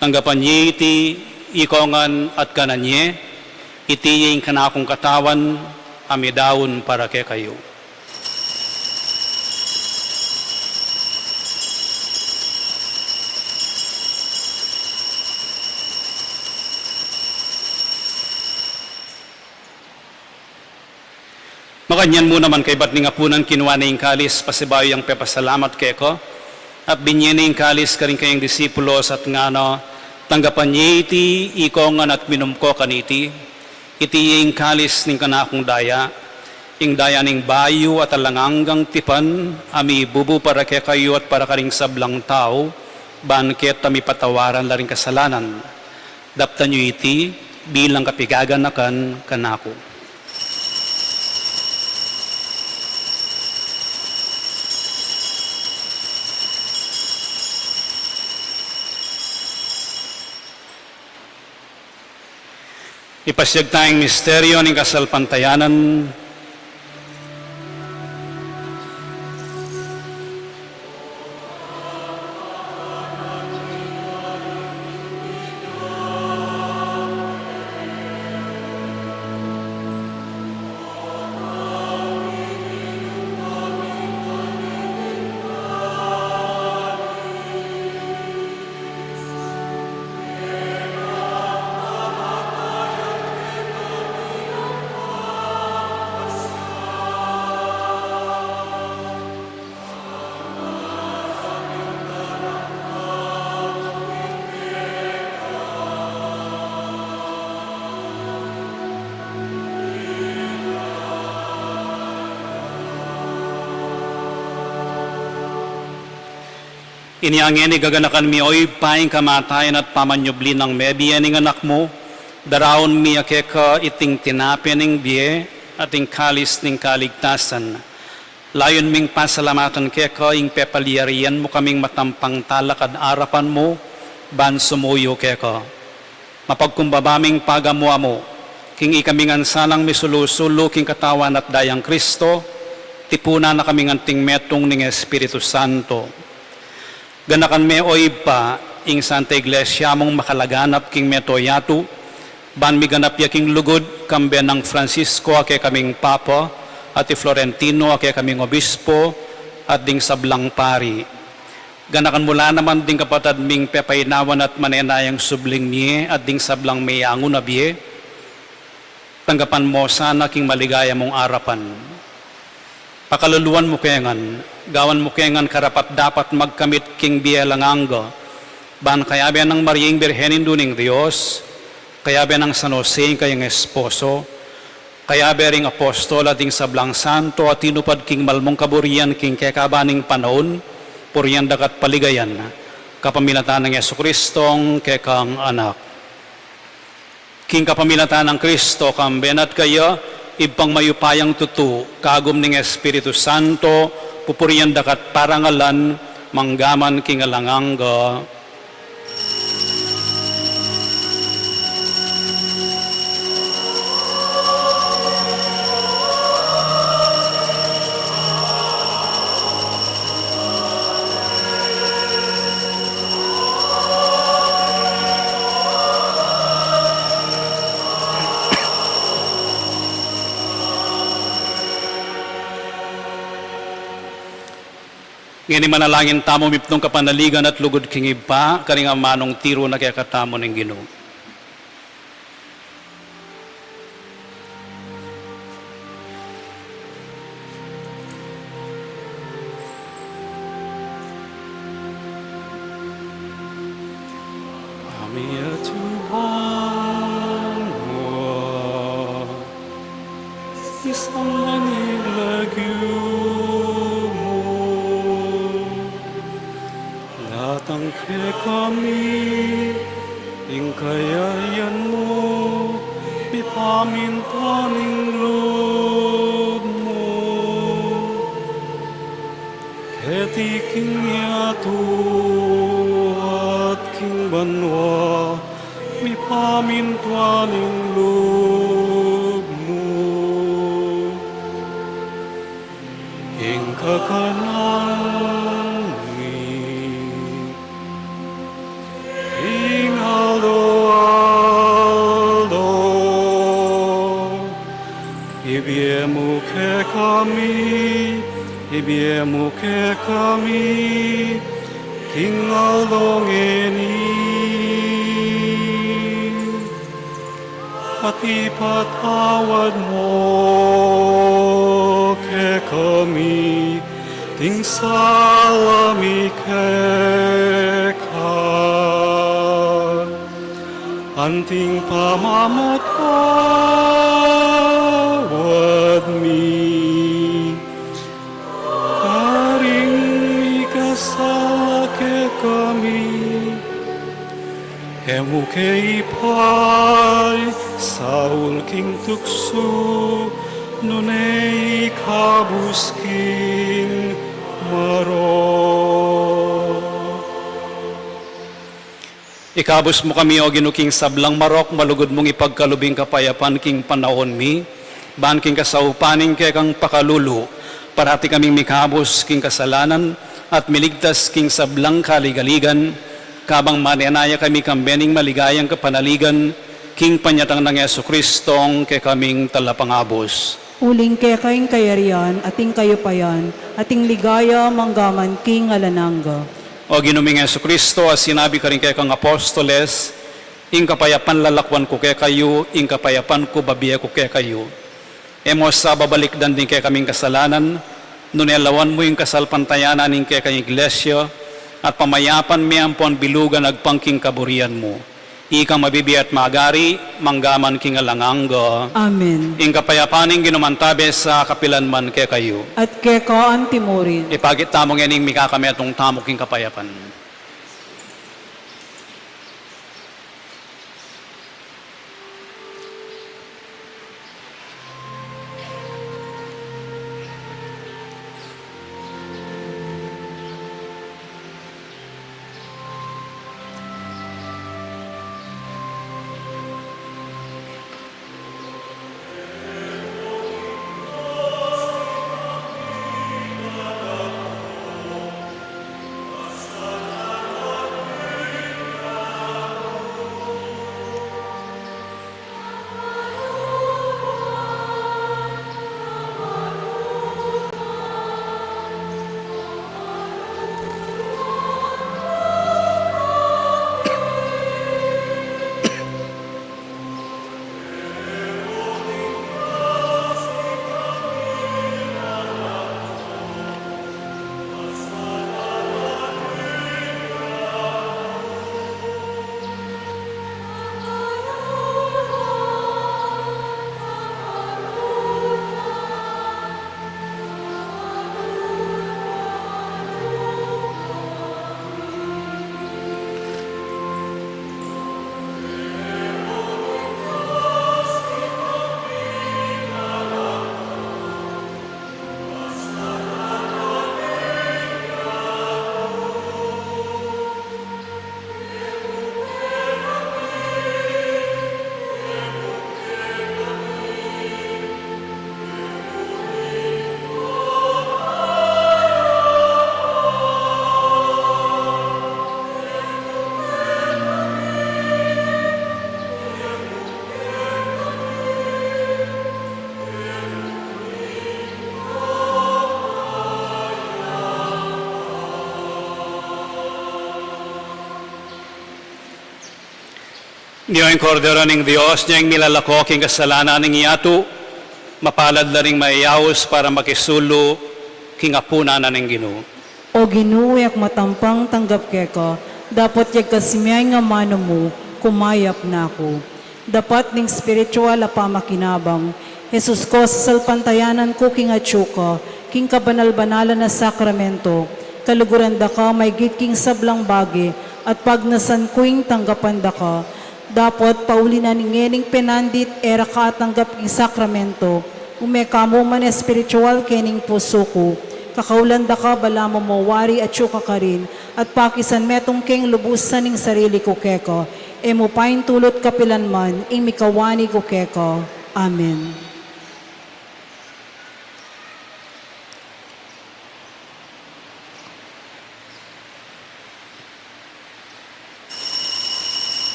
tanggapan ye iti ikongan at kanan ye, iti ya ing kanakung katawan a midaun para kekayu. Makanyan mu naman kaybat ning apunan kinua ne ing kalis pasibayu yang pepasalamat keka, at binye ne ing kalis karing kayang disipulos at ngana, tanggapan ye iti ikongan at minum ko kaniti, iti ya ing kalis ning kanakung daya, ing daya ning bayu at alang anggang tipan, a mibubu para kekayu at para karing sablang tau, ban keta mipatawaran la ring kasalanan. Daptan yu iti bilang kapigaganakan kanaku. Ipasyag taya ing misteryo ning kasalpantayanan. Inya ngeni gaganakan mi, O Ibpa, ing kamatayan at pamanyubli nang mebie ning Anak mu, daraun mi keka iting tinape ning bie at ing kalis ning kaligtasan. Layun ming pasalamatan keka ing pepalyarian mu kaming matampang talakad arapan mu ban sumuyu keka. Mapagkumbaba ming pagamu-amu king ikami ngan sanang misulu-sulu king Katawan at Dayang Kristo, tipunan na kami ngan anting metung ning Espiritu Santo. Ganakan me, O Ibpa, ing Santa Iglesia mung makalaganap king mabilug a yatu, ban miganap ya king lugud, kambe nang Francisco a kekaming Papa, at i Florentino a kekaming Obispo, at ding sablang pari. Ganakan mu la naman ding kapatad ming pepainawan at manenayang subling mie at ding sablang meangu na bie, tanggapan mu sana king maligaya mung arapan. Pakaluluan mu ke ngan, gawan mu ke ngan karapat-dapat magkamit king bie alang angga, ban kayabe nang Maria ing Birhen Indu ning Dios, kayabe nang San Jose ing kayang esposo, kayabe ring apostol at ding sablang santo a tinupad king malmung kaburian king kekaban ning panaun, purian da ka at paligayan, kapamilatan nang Jesucristong kekang Anak. King kapamilatan nang Kristo, kambe na at kaya, Ibpang mayupayang tutu, kagum ning Espiritu Santo, pupurian da ka at parangalan, mangga man king alang angga. Ngeni manalangin tamu mipnung kapanaligan at lugud king Ibpa, karing amanung tiru na kekatamu ning Ginu. Ami atsu banua, misamban ya ing lagyu mu, datang kekami ing kayarian mu, mipamintuan ing lub mu keti king yatu at king banua. Mipamintuan ing lub mu. Ing kakanan mi king aldo-aldo, ibie mu kekami, ibie mu kekami king aldo ngeni. At ipatawad mu kekami ding sala mi keka, anting pamamatawad mi karing mikasala kekami. E mu ke ipaisaul king tuksu, nune ikabus king marok. Ikabus mu kami, O Ginu, king sablang marok, malugud mung ipagkalub ing kapayapan king panaun mi, ban king kasaupan ning kekang pakalulu, parati kaming mikabus king kasalanan, at miligtas king sablang kaligaligan, kabang manenaya kami kambe ning maligayang kapanaligan, king panyatang nang Jesucristong kekaming Talapangabus. Uling keka ing kayarian, at ing kayupayan, at ing ligaya, manggaman king alang angga. O Ginu ming Jesucristo, a sinabi karing kekang apostoles, ing kapayapan lalakwan ku kekayu, ing kapayapan ku babie ku kekayu. E mu sa babalikdan ding kekaming kasalanan, nune lawan mu ing kasalpantayanan ning kekang Iglesia, at pamayapan me ampon bilugan agpang king kaburian mu. Ikang mabibie at magari, manggaman king alang angga. Amen. Ing kapayapan ning Ginu mantabe sa kapilan man kekayu. At keka antimurin. Ipakit tamu ngening mikakametung tamu king kapayapan. Nia ing Kordero ning Dios, nia ing milalako king kasalanan ning yatu, mapalad la ring mayayaus para makisulu king apunan ning Ginu. O Ginu, e ku matampang tanggap keka, dapot yagkas me ing amanu mu, kumayap na ku. Dapat ning spiritual a pamakinabang, Jesus ko, sasalpantayanan ku king atsu ka, king kabanal-banalan a sakramento, kaluguran da ka maigit king sablang bage, at pagnasan ku ing tanggapan da ka. Dapot pauli na ning ngening penandit e ra ka atanggap king sakramento, ume ka mu man espiritual kening pusu ku, kakaulan da ka balamu mo wari atsu ka karin, at pakisan metung keng lubusan ing sarili ku keka, e mu paintulut kapilan man ing mikawani ku keka. Amen.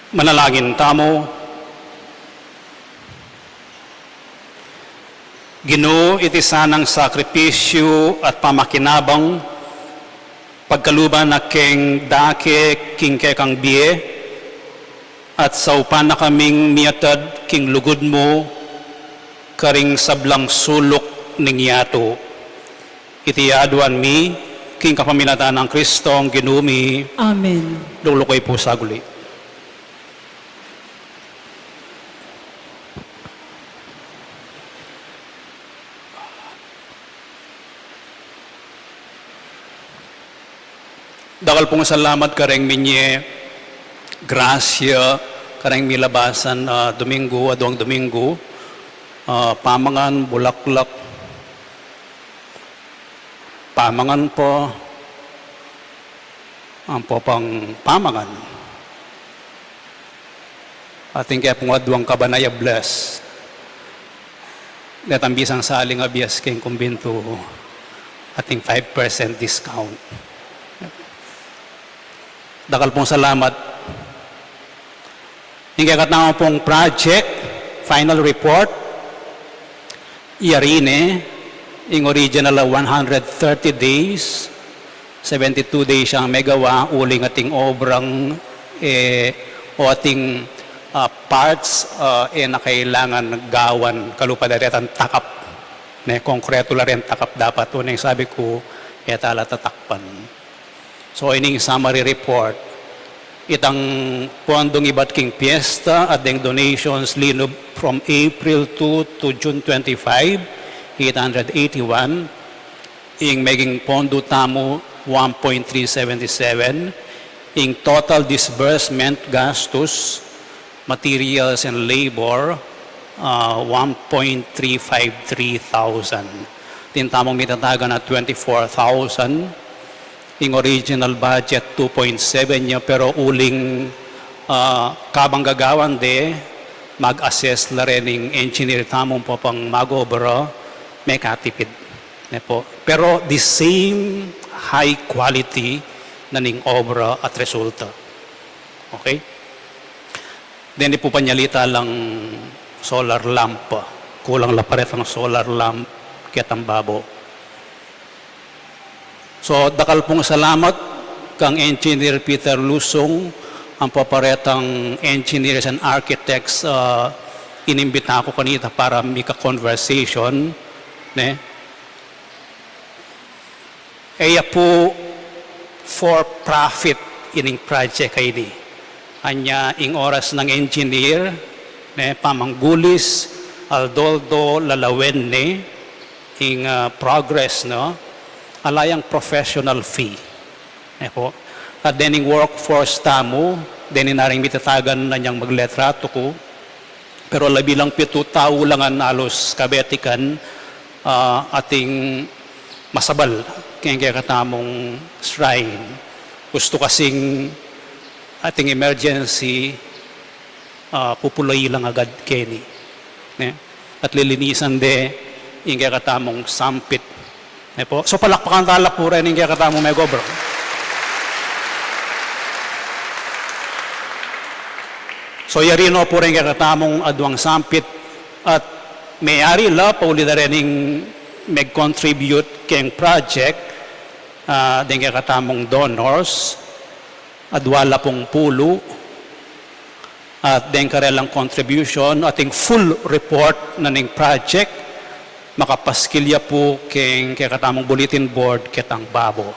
Manalangin tamu. Ginu, iti sanang sakripisyu at pamakinabang, pagkaluban na keng dake king kekang bie, at saupan na kaming miatad king lugud mu karing sablang suluk ning yatu. Iti aduan mi king kapamilatan nang Kristong Ginu mi. Amen. Luklukan pu saguli. Dakal pung salamat kareng minye grasya, kareng milabasan, ah, Domingo, aduang Domingo, ah, pamangan, bulaklak, pamangan pa, ampo pang pamangan. Atin kaya pung aduang kabanaya bless. Detang bisang saling abias keng kumbintu, atin five percent discount. Dakal pung salamat. Ing kekatamu pung project, final report, yari ne, ing original a one hundred thirty days, seventy-two days yang megawa, uling ating obrang, eh, o ating, ah, parts, ah, eh, na kailangan gawan, kalupa da retang takap. Ne, konkretu la reng takap dapat, uling sabi ku, e tala tatakpan. So, ining summary report, itang pondung ibat king piyesta at deng donations linub from April two to June twenty-five, eight hundred eighty-one, ing meging pondo tamu, one point three seventy-seven, ing total disbursement gastus, materials and labor, ah, one point three five three thousand. Atin tamung mitatagan a twenty-four thousand. Ing original budget, two point seven ya, pero uling, ah, kabang gagawan de, mag-assess la rin ing engineer tamung papang mag-obra, mekatipid. Ne po. Pero the same high quality na ning obra at resulta. Okay? Deni pu panyalita lang solar lamp, kulang la pa retang solar lamp ketang babo. So, dakal pung salamat kang Engineer Peter Lusung, ampo pa retang engineers and architects, ah, inimbita ku kanita para mika-conversation, ne? E ya pu for profit ining project a ini. Anya ing oras nang engineer, ne, pamanggulis, aldo-aldo lalawen ne ing, ah, progress, no? Ala yang professional fee. Ne po. At deni ing workforce tamu, deni na ring mitatagan anyang magletratu ku, pero labi lang pitu tau la ngan alus kabetikan, ah, ating masabal keng kekatamung shrine. Ustu kasing ating emergency, ah, pupulai lang agad keni. Ne? At lilinisan de ing kekatamung sampit. Ne po? So, palakpakan tala pu rin ing kekatamung megobra. So, yari no pu rin kekatamung aduang sampit at meyari la, pauli da rin ing meg-contribute keng project, ah, deng kekatamung donors, adua la pung pulu, at deng karelang contribution, ating full report na ning project, makapaskil ya pu keng kekatamung bulletin board ketang babo.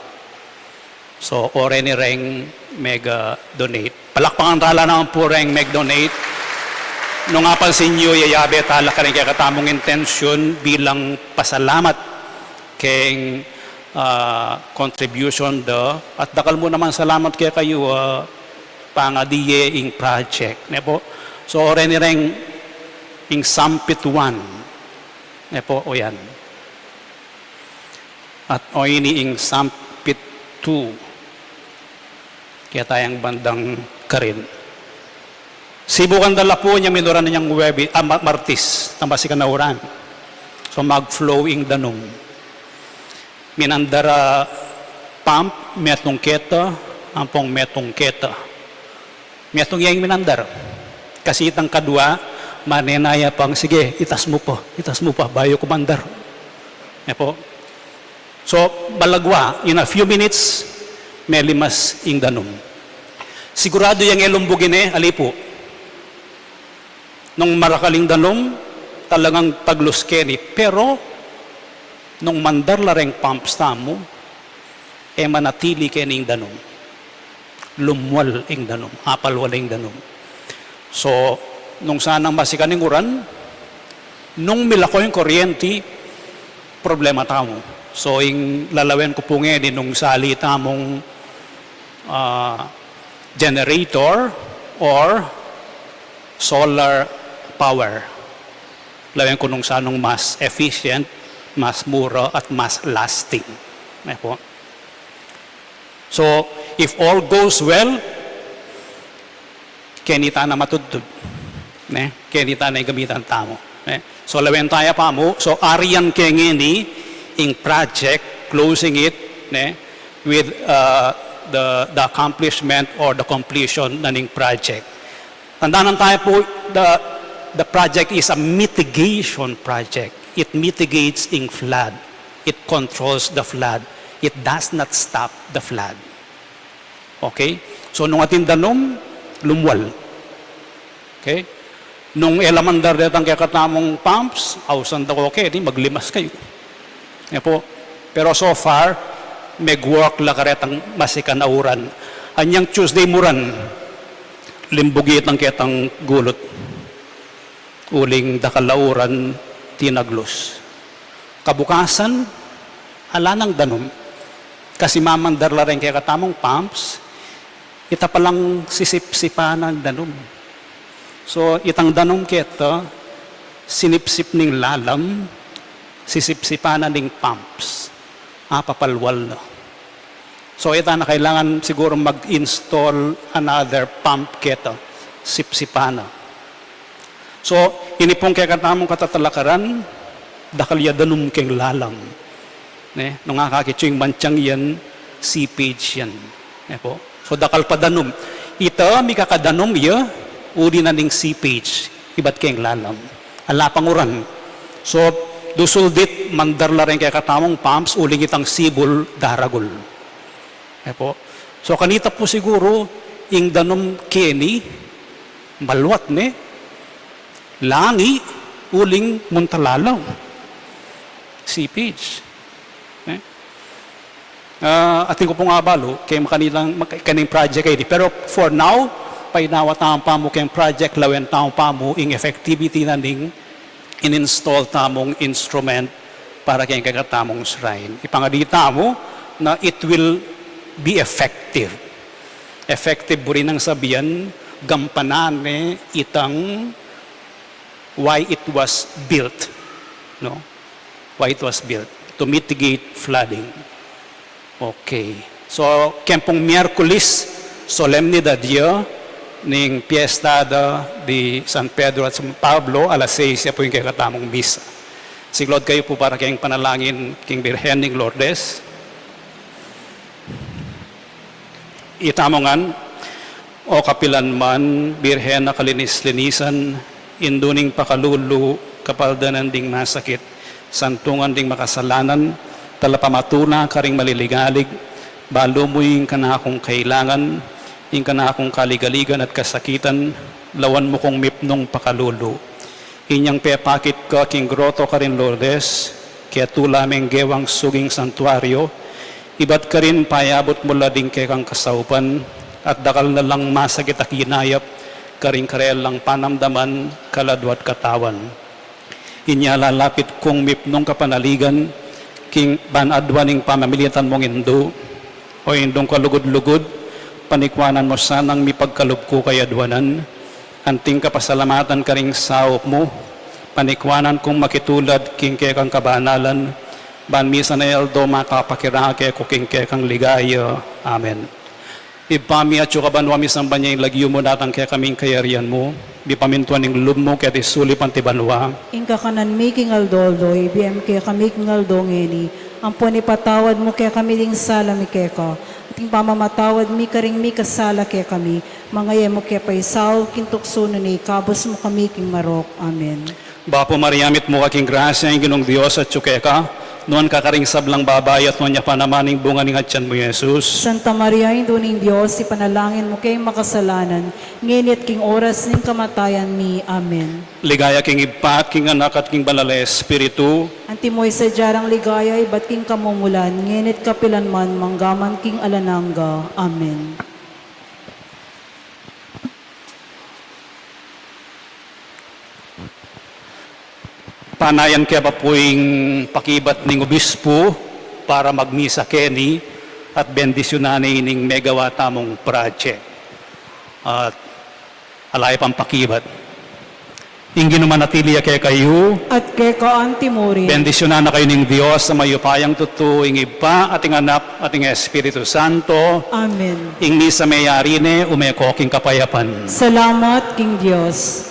So, o reni reng meg-donate. Palakpakan tala naman pu reng meg-donate. Nung apansin yu, yayabe tala kareng kekatamung intensyon bilang pasalamat keng, ah, contribution da, at dakal mu naman salamat kekayu, ah, pangadi ye ing project, ne po? So, o reni reng ing sampit one, ne po, o yan. At o ini ing sampit two. Keta yang bandang karin. Sibukan da la pu inya minuran inyang Huwebes, ah, Ma-, Martis, tamasikan na uran. So, mag-flow ing danum. Minandar a pump, metung keta, ampong metung keta. Metung ya ing minandar. Kasi itang kadua, manenaya pang, "Sige, itas mu pa, itas mu pa, bayu ku mandar." E pu. So, balagwa, in a few minutes, melimas ing danum. Siguradu yang e lumbugin e, ali pu. Nung marakal ing danum, talagang taglus keni. Pero, nung mandar la reng pumps tamu, e manatili keni ing danum. Lumwal ing danum, apalwal ing danum. So, nung sanang masikan ing uran, nung milako ing kuryenti, problema tamu. So, ing lalawen ku pu ngeni nung sali tamung, ah, generator or solar power. Lawen ku nung sanung mas efficient, mas mura, at mas lasting. E pu. So, if all goes well, keni tana matudtud. Ne? Keni tana gamitan tamu. Ne? So, lawen taya pamu. So, aryan ke ngeni ing project, closing it, ne? With, uh, the, the accomplishment or the completion na ning project. Tandanan taya pu, the, the project is a mitigation project. It mitigates ing flood. It controls the flood. It does not stop the flood. Okay? So, nung atin danum, lumwal. Okay? Nung e la mandar detang kekatamung pumps, ausan da ko keni, maglimas kayu. E pu. Pero so far, megwork la karetang masikan a uran. Anyang Tuesday muran, limbugi tang ketang gulut. Uling dakal a uran tinaglus. Kabukasan, ala nang danum. Kasi mamandar la reng kekatamung pumps, ita palang sisipsipan nang danum. So, itang danum keta, sinipsip ning lalam, sisipsipan na ning pumps, apapalwal na. So, ita na kailangan siguro mag-install another pump keta, sipsipan na. So, ini pung kekatamung katatalakaran, dakal ya danum keng lalam. Ne? Nung akakit yu ing manchang yan, seepage yan. Ne pu? So, dakal pa danum. Ita, mikakadanum ya, uli na ning seepage, ibat keng lalam. Ala pang uran. So, dusul dit, mandar la reng kekatamung pumps, uling itang sibul, daragul. E pu. So, kanita pu siguro, ing danum keni, malwat ne, langi, uling muntalalaw. Seepage. E? Ah, atin ku pung abalu, keng makanitang, mak-, kaning project a ini. Pero for now, painawa tamu pamu keng project, lawen tamu pamu, ing effectivity na ning in-install tamung instrument para keng kekatamung shrine. Ipangadi tamu na it will be effective. Effective buri nang sabian, gampanan ne itang why it was built. No? Why it was built. To mitigate flooding. Okay. So, keng pung Miyerkules, solemnidad ya ning piesta da di San Pedro at San Pablo, alas sais ya pu ing kekatamung misa. Siklaud kayu pu para keng panalangin king Birhen ning Lourdes. Itamu ngan, O kapilan man, Birhen a kalinis-linisan, Indu ning pakalulu, kapaldanan ding masakit, santungan ding makasalanan, talapamatula karing maliligalig, balu mu ing kanakung kailangan, ing kanakung kaligaligan at kasakitan, lawan mu kung mipnung pakalulu. Inyang pepakit ka king groto karin Lourdes, ketula meng gewang suging santuario, ibat karin payabut mu la ding kekang kasaupan, at dakal na lang masakit a kinayap karing karelang panamdaman, kaladua at katawan. Inya lalapit kung mipnung kapanaligan, king ban adwan ning pamamilitan mung Indu, O Indung kalugud-lugud, panikwanan mu sanang mipagkalub ku kayadwanan, anting kapasalamatan karing saup mu, panikwanan kung makitulad king kekang kabanalan, ban misan a aldo makapakirake ku king kekang ligaya. Amen. Ibpa mi, atsu ka banua, misamban ya ing lagyu mu, datang kekami ing kayarian mu, mipamintuan ing lub mu keti sulip anti banua. Ing kakanan mi king aldo-aldo, ibie mu kekami king aldo ngeni, ampon ipatawad mu kekami ding sala mi keka, Ing pamamatawad mi karing mikasala kekami, manga e mu ke paisaul king tuksu, nune ikabus mu kami king marok. Amen. Bapu Maria, mitmu ka king grasya, ing Ginung Dios atyu keka, nuan ka karing sablang babai, at nuan ya pa naman ing bunga ning atyan mu, Jesus. Santa Maria, Indu ning Dios, ipanalangin mu keng makasalanan, ngeni at king oras ning kamatayan mi. Amen. Ligaya king Ibpa, at king Anak, at king Banal a Espiritu. Antimo ing sadya rang ligaya ibat king kamumulan, ngeni at kapilan man, mangga man king alang angga. Amen. Panayan ke pa pu ing pakibat ning obispu para magmisa keni at bendisyunan ne ining megawa tamung project. At ala ya pang pakibat. Ing Ginu manatili ya kekayu. At keka antimurin. Bendisyunan na kayu ning Dios a mayupayang tutu, ing Ibpa, at ing Anak, at ing Espiritu Santo. Amen. Ing misa meyari ne, ume ko king kapayapan. Salamat king Dios.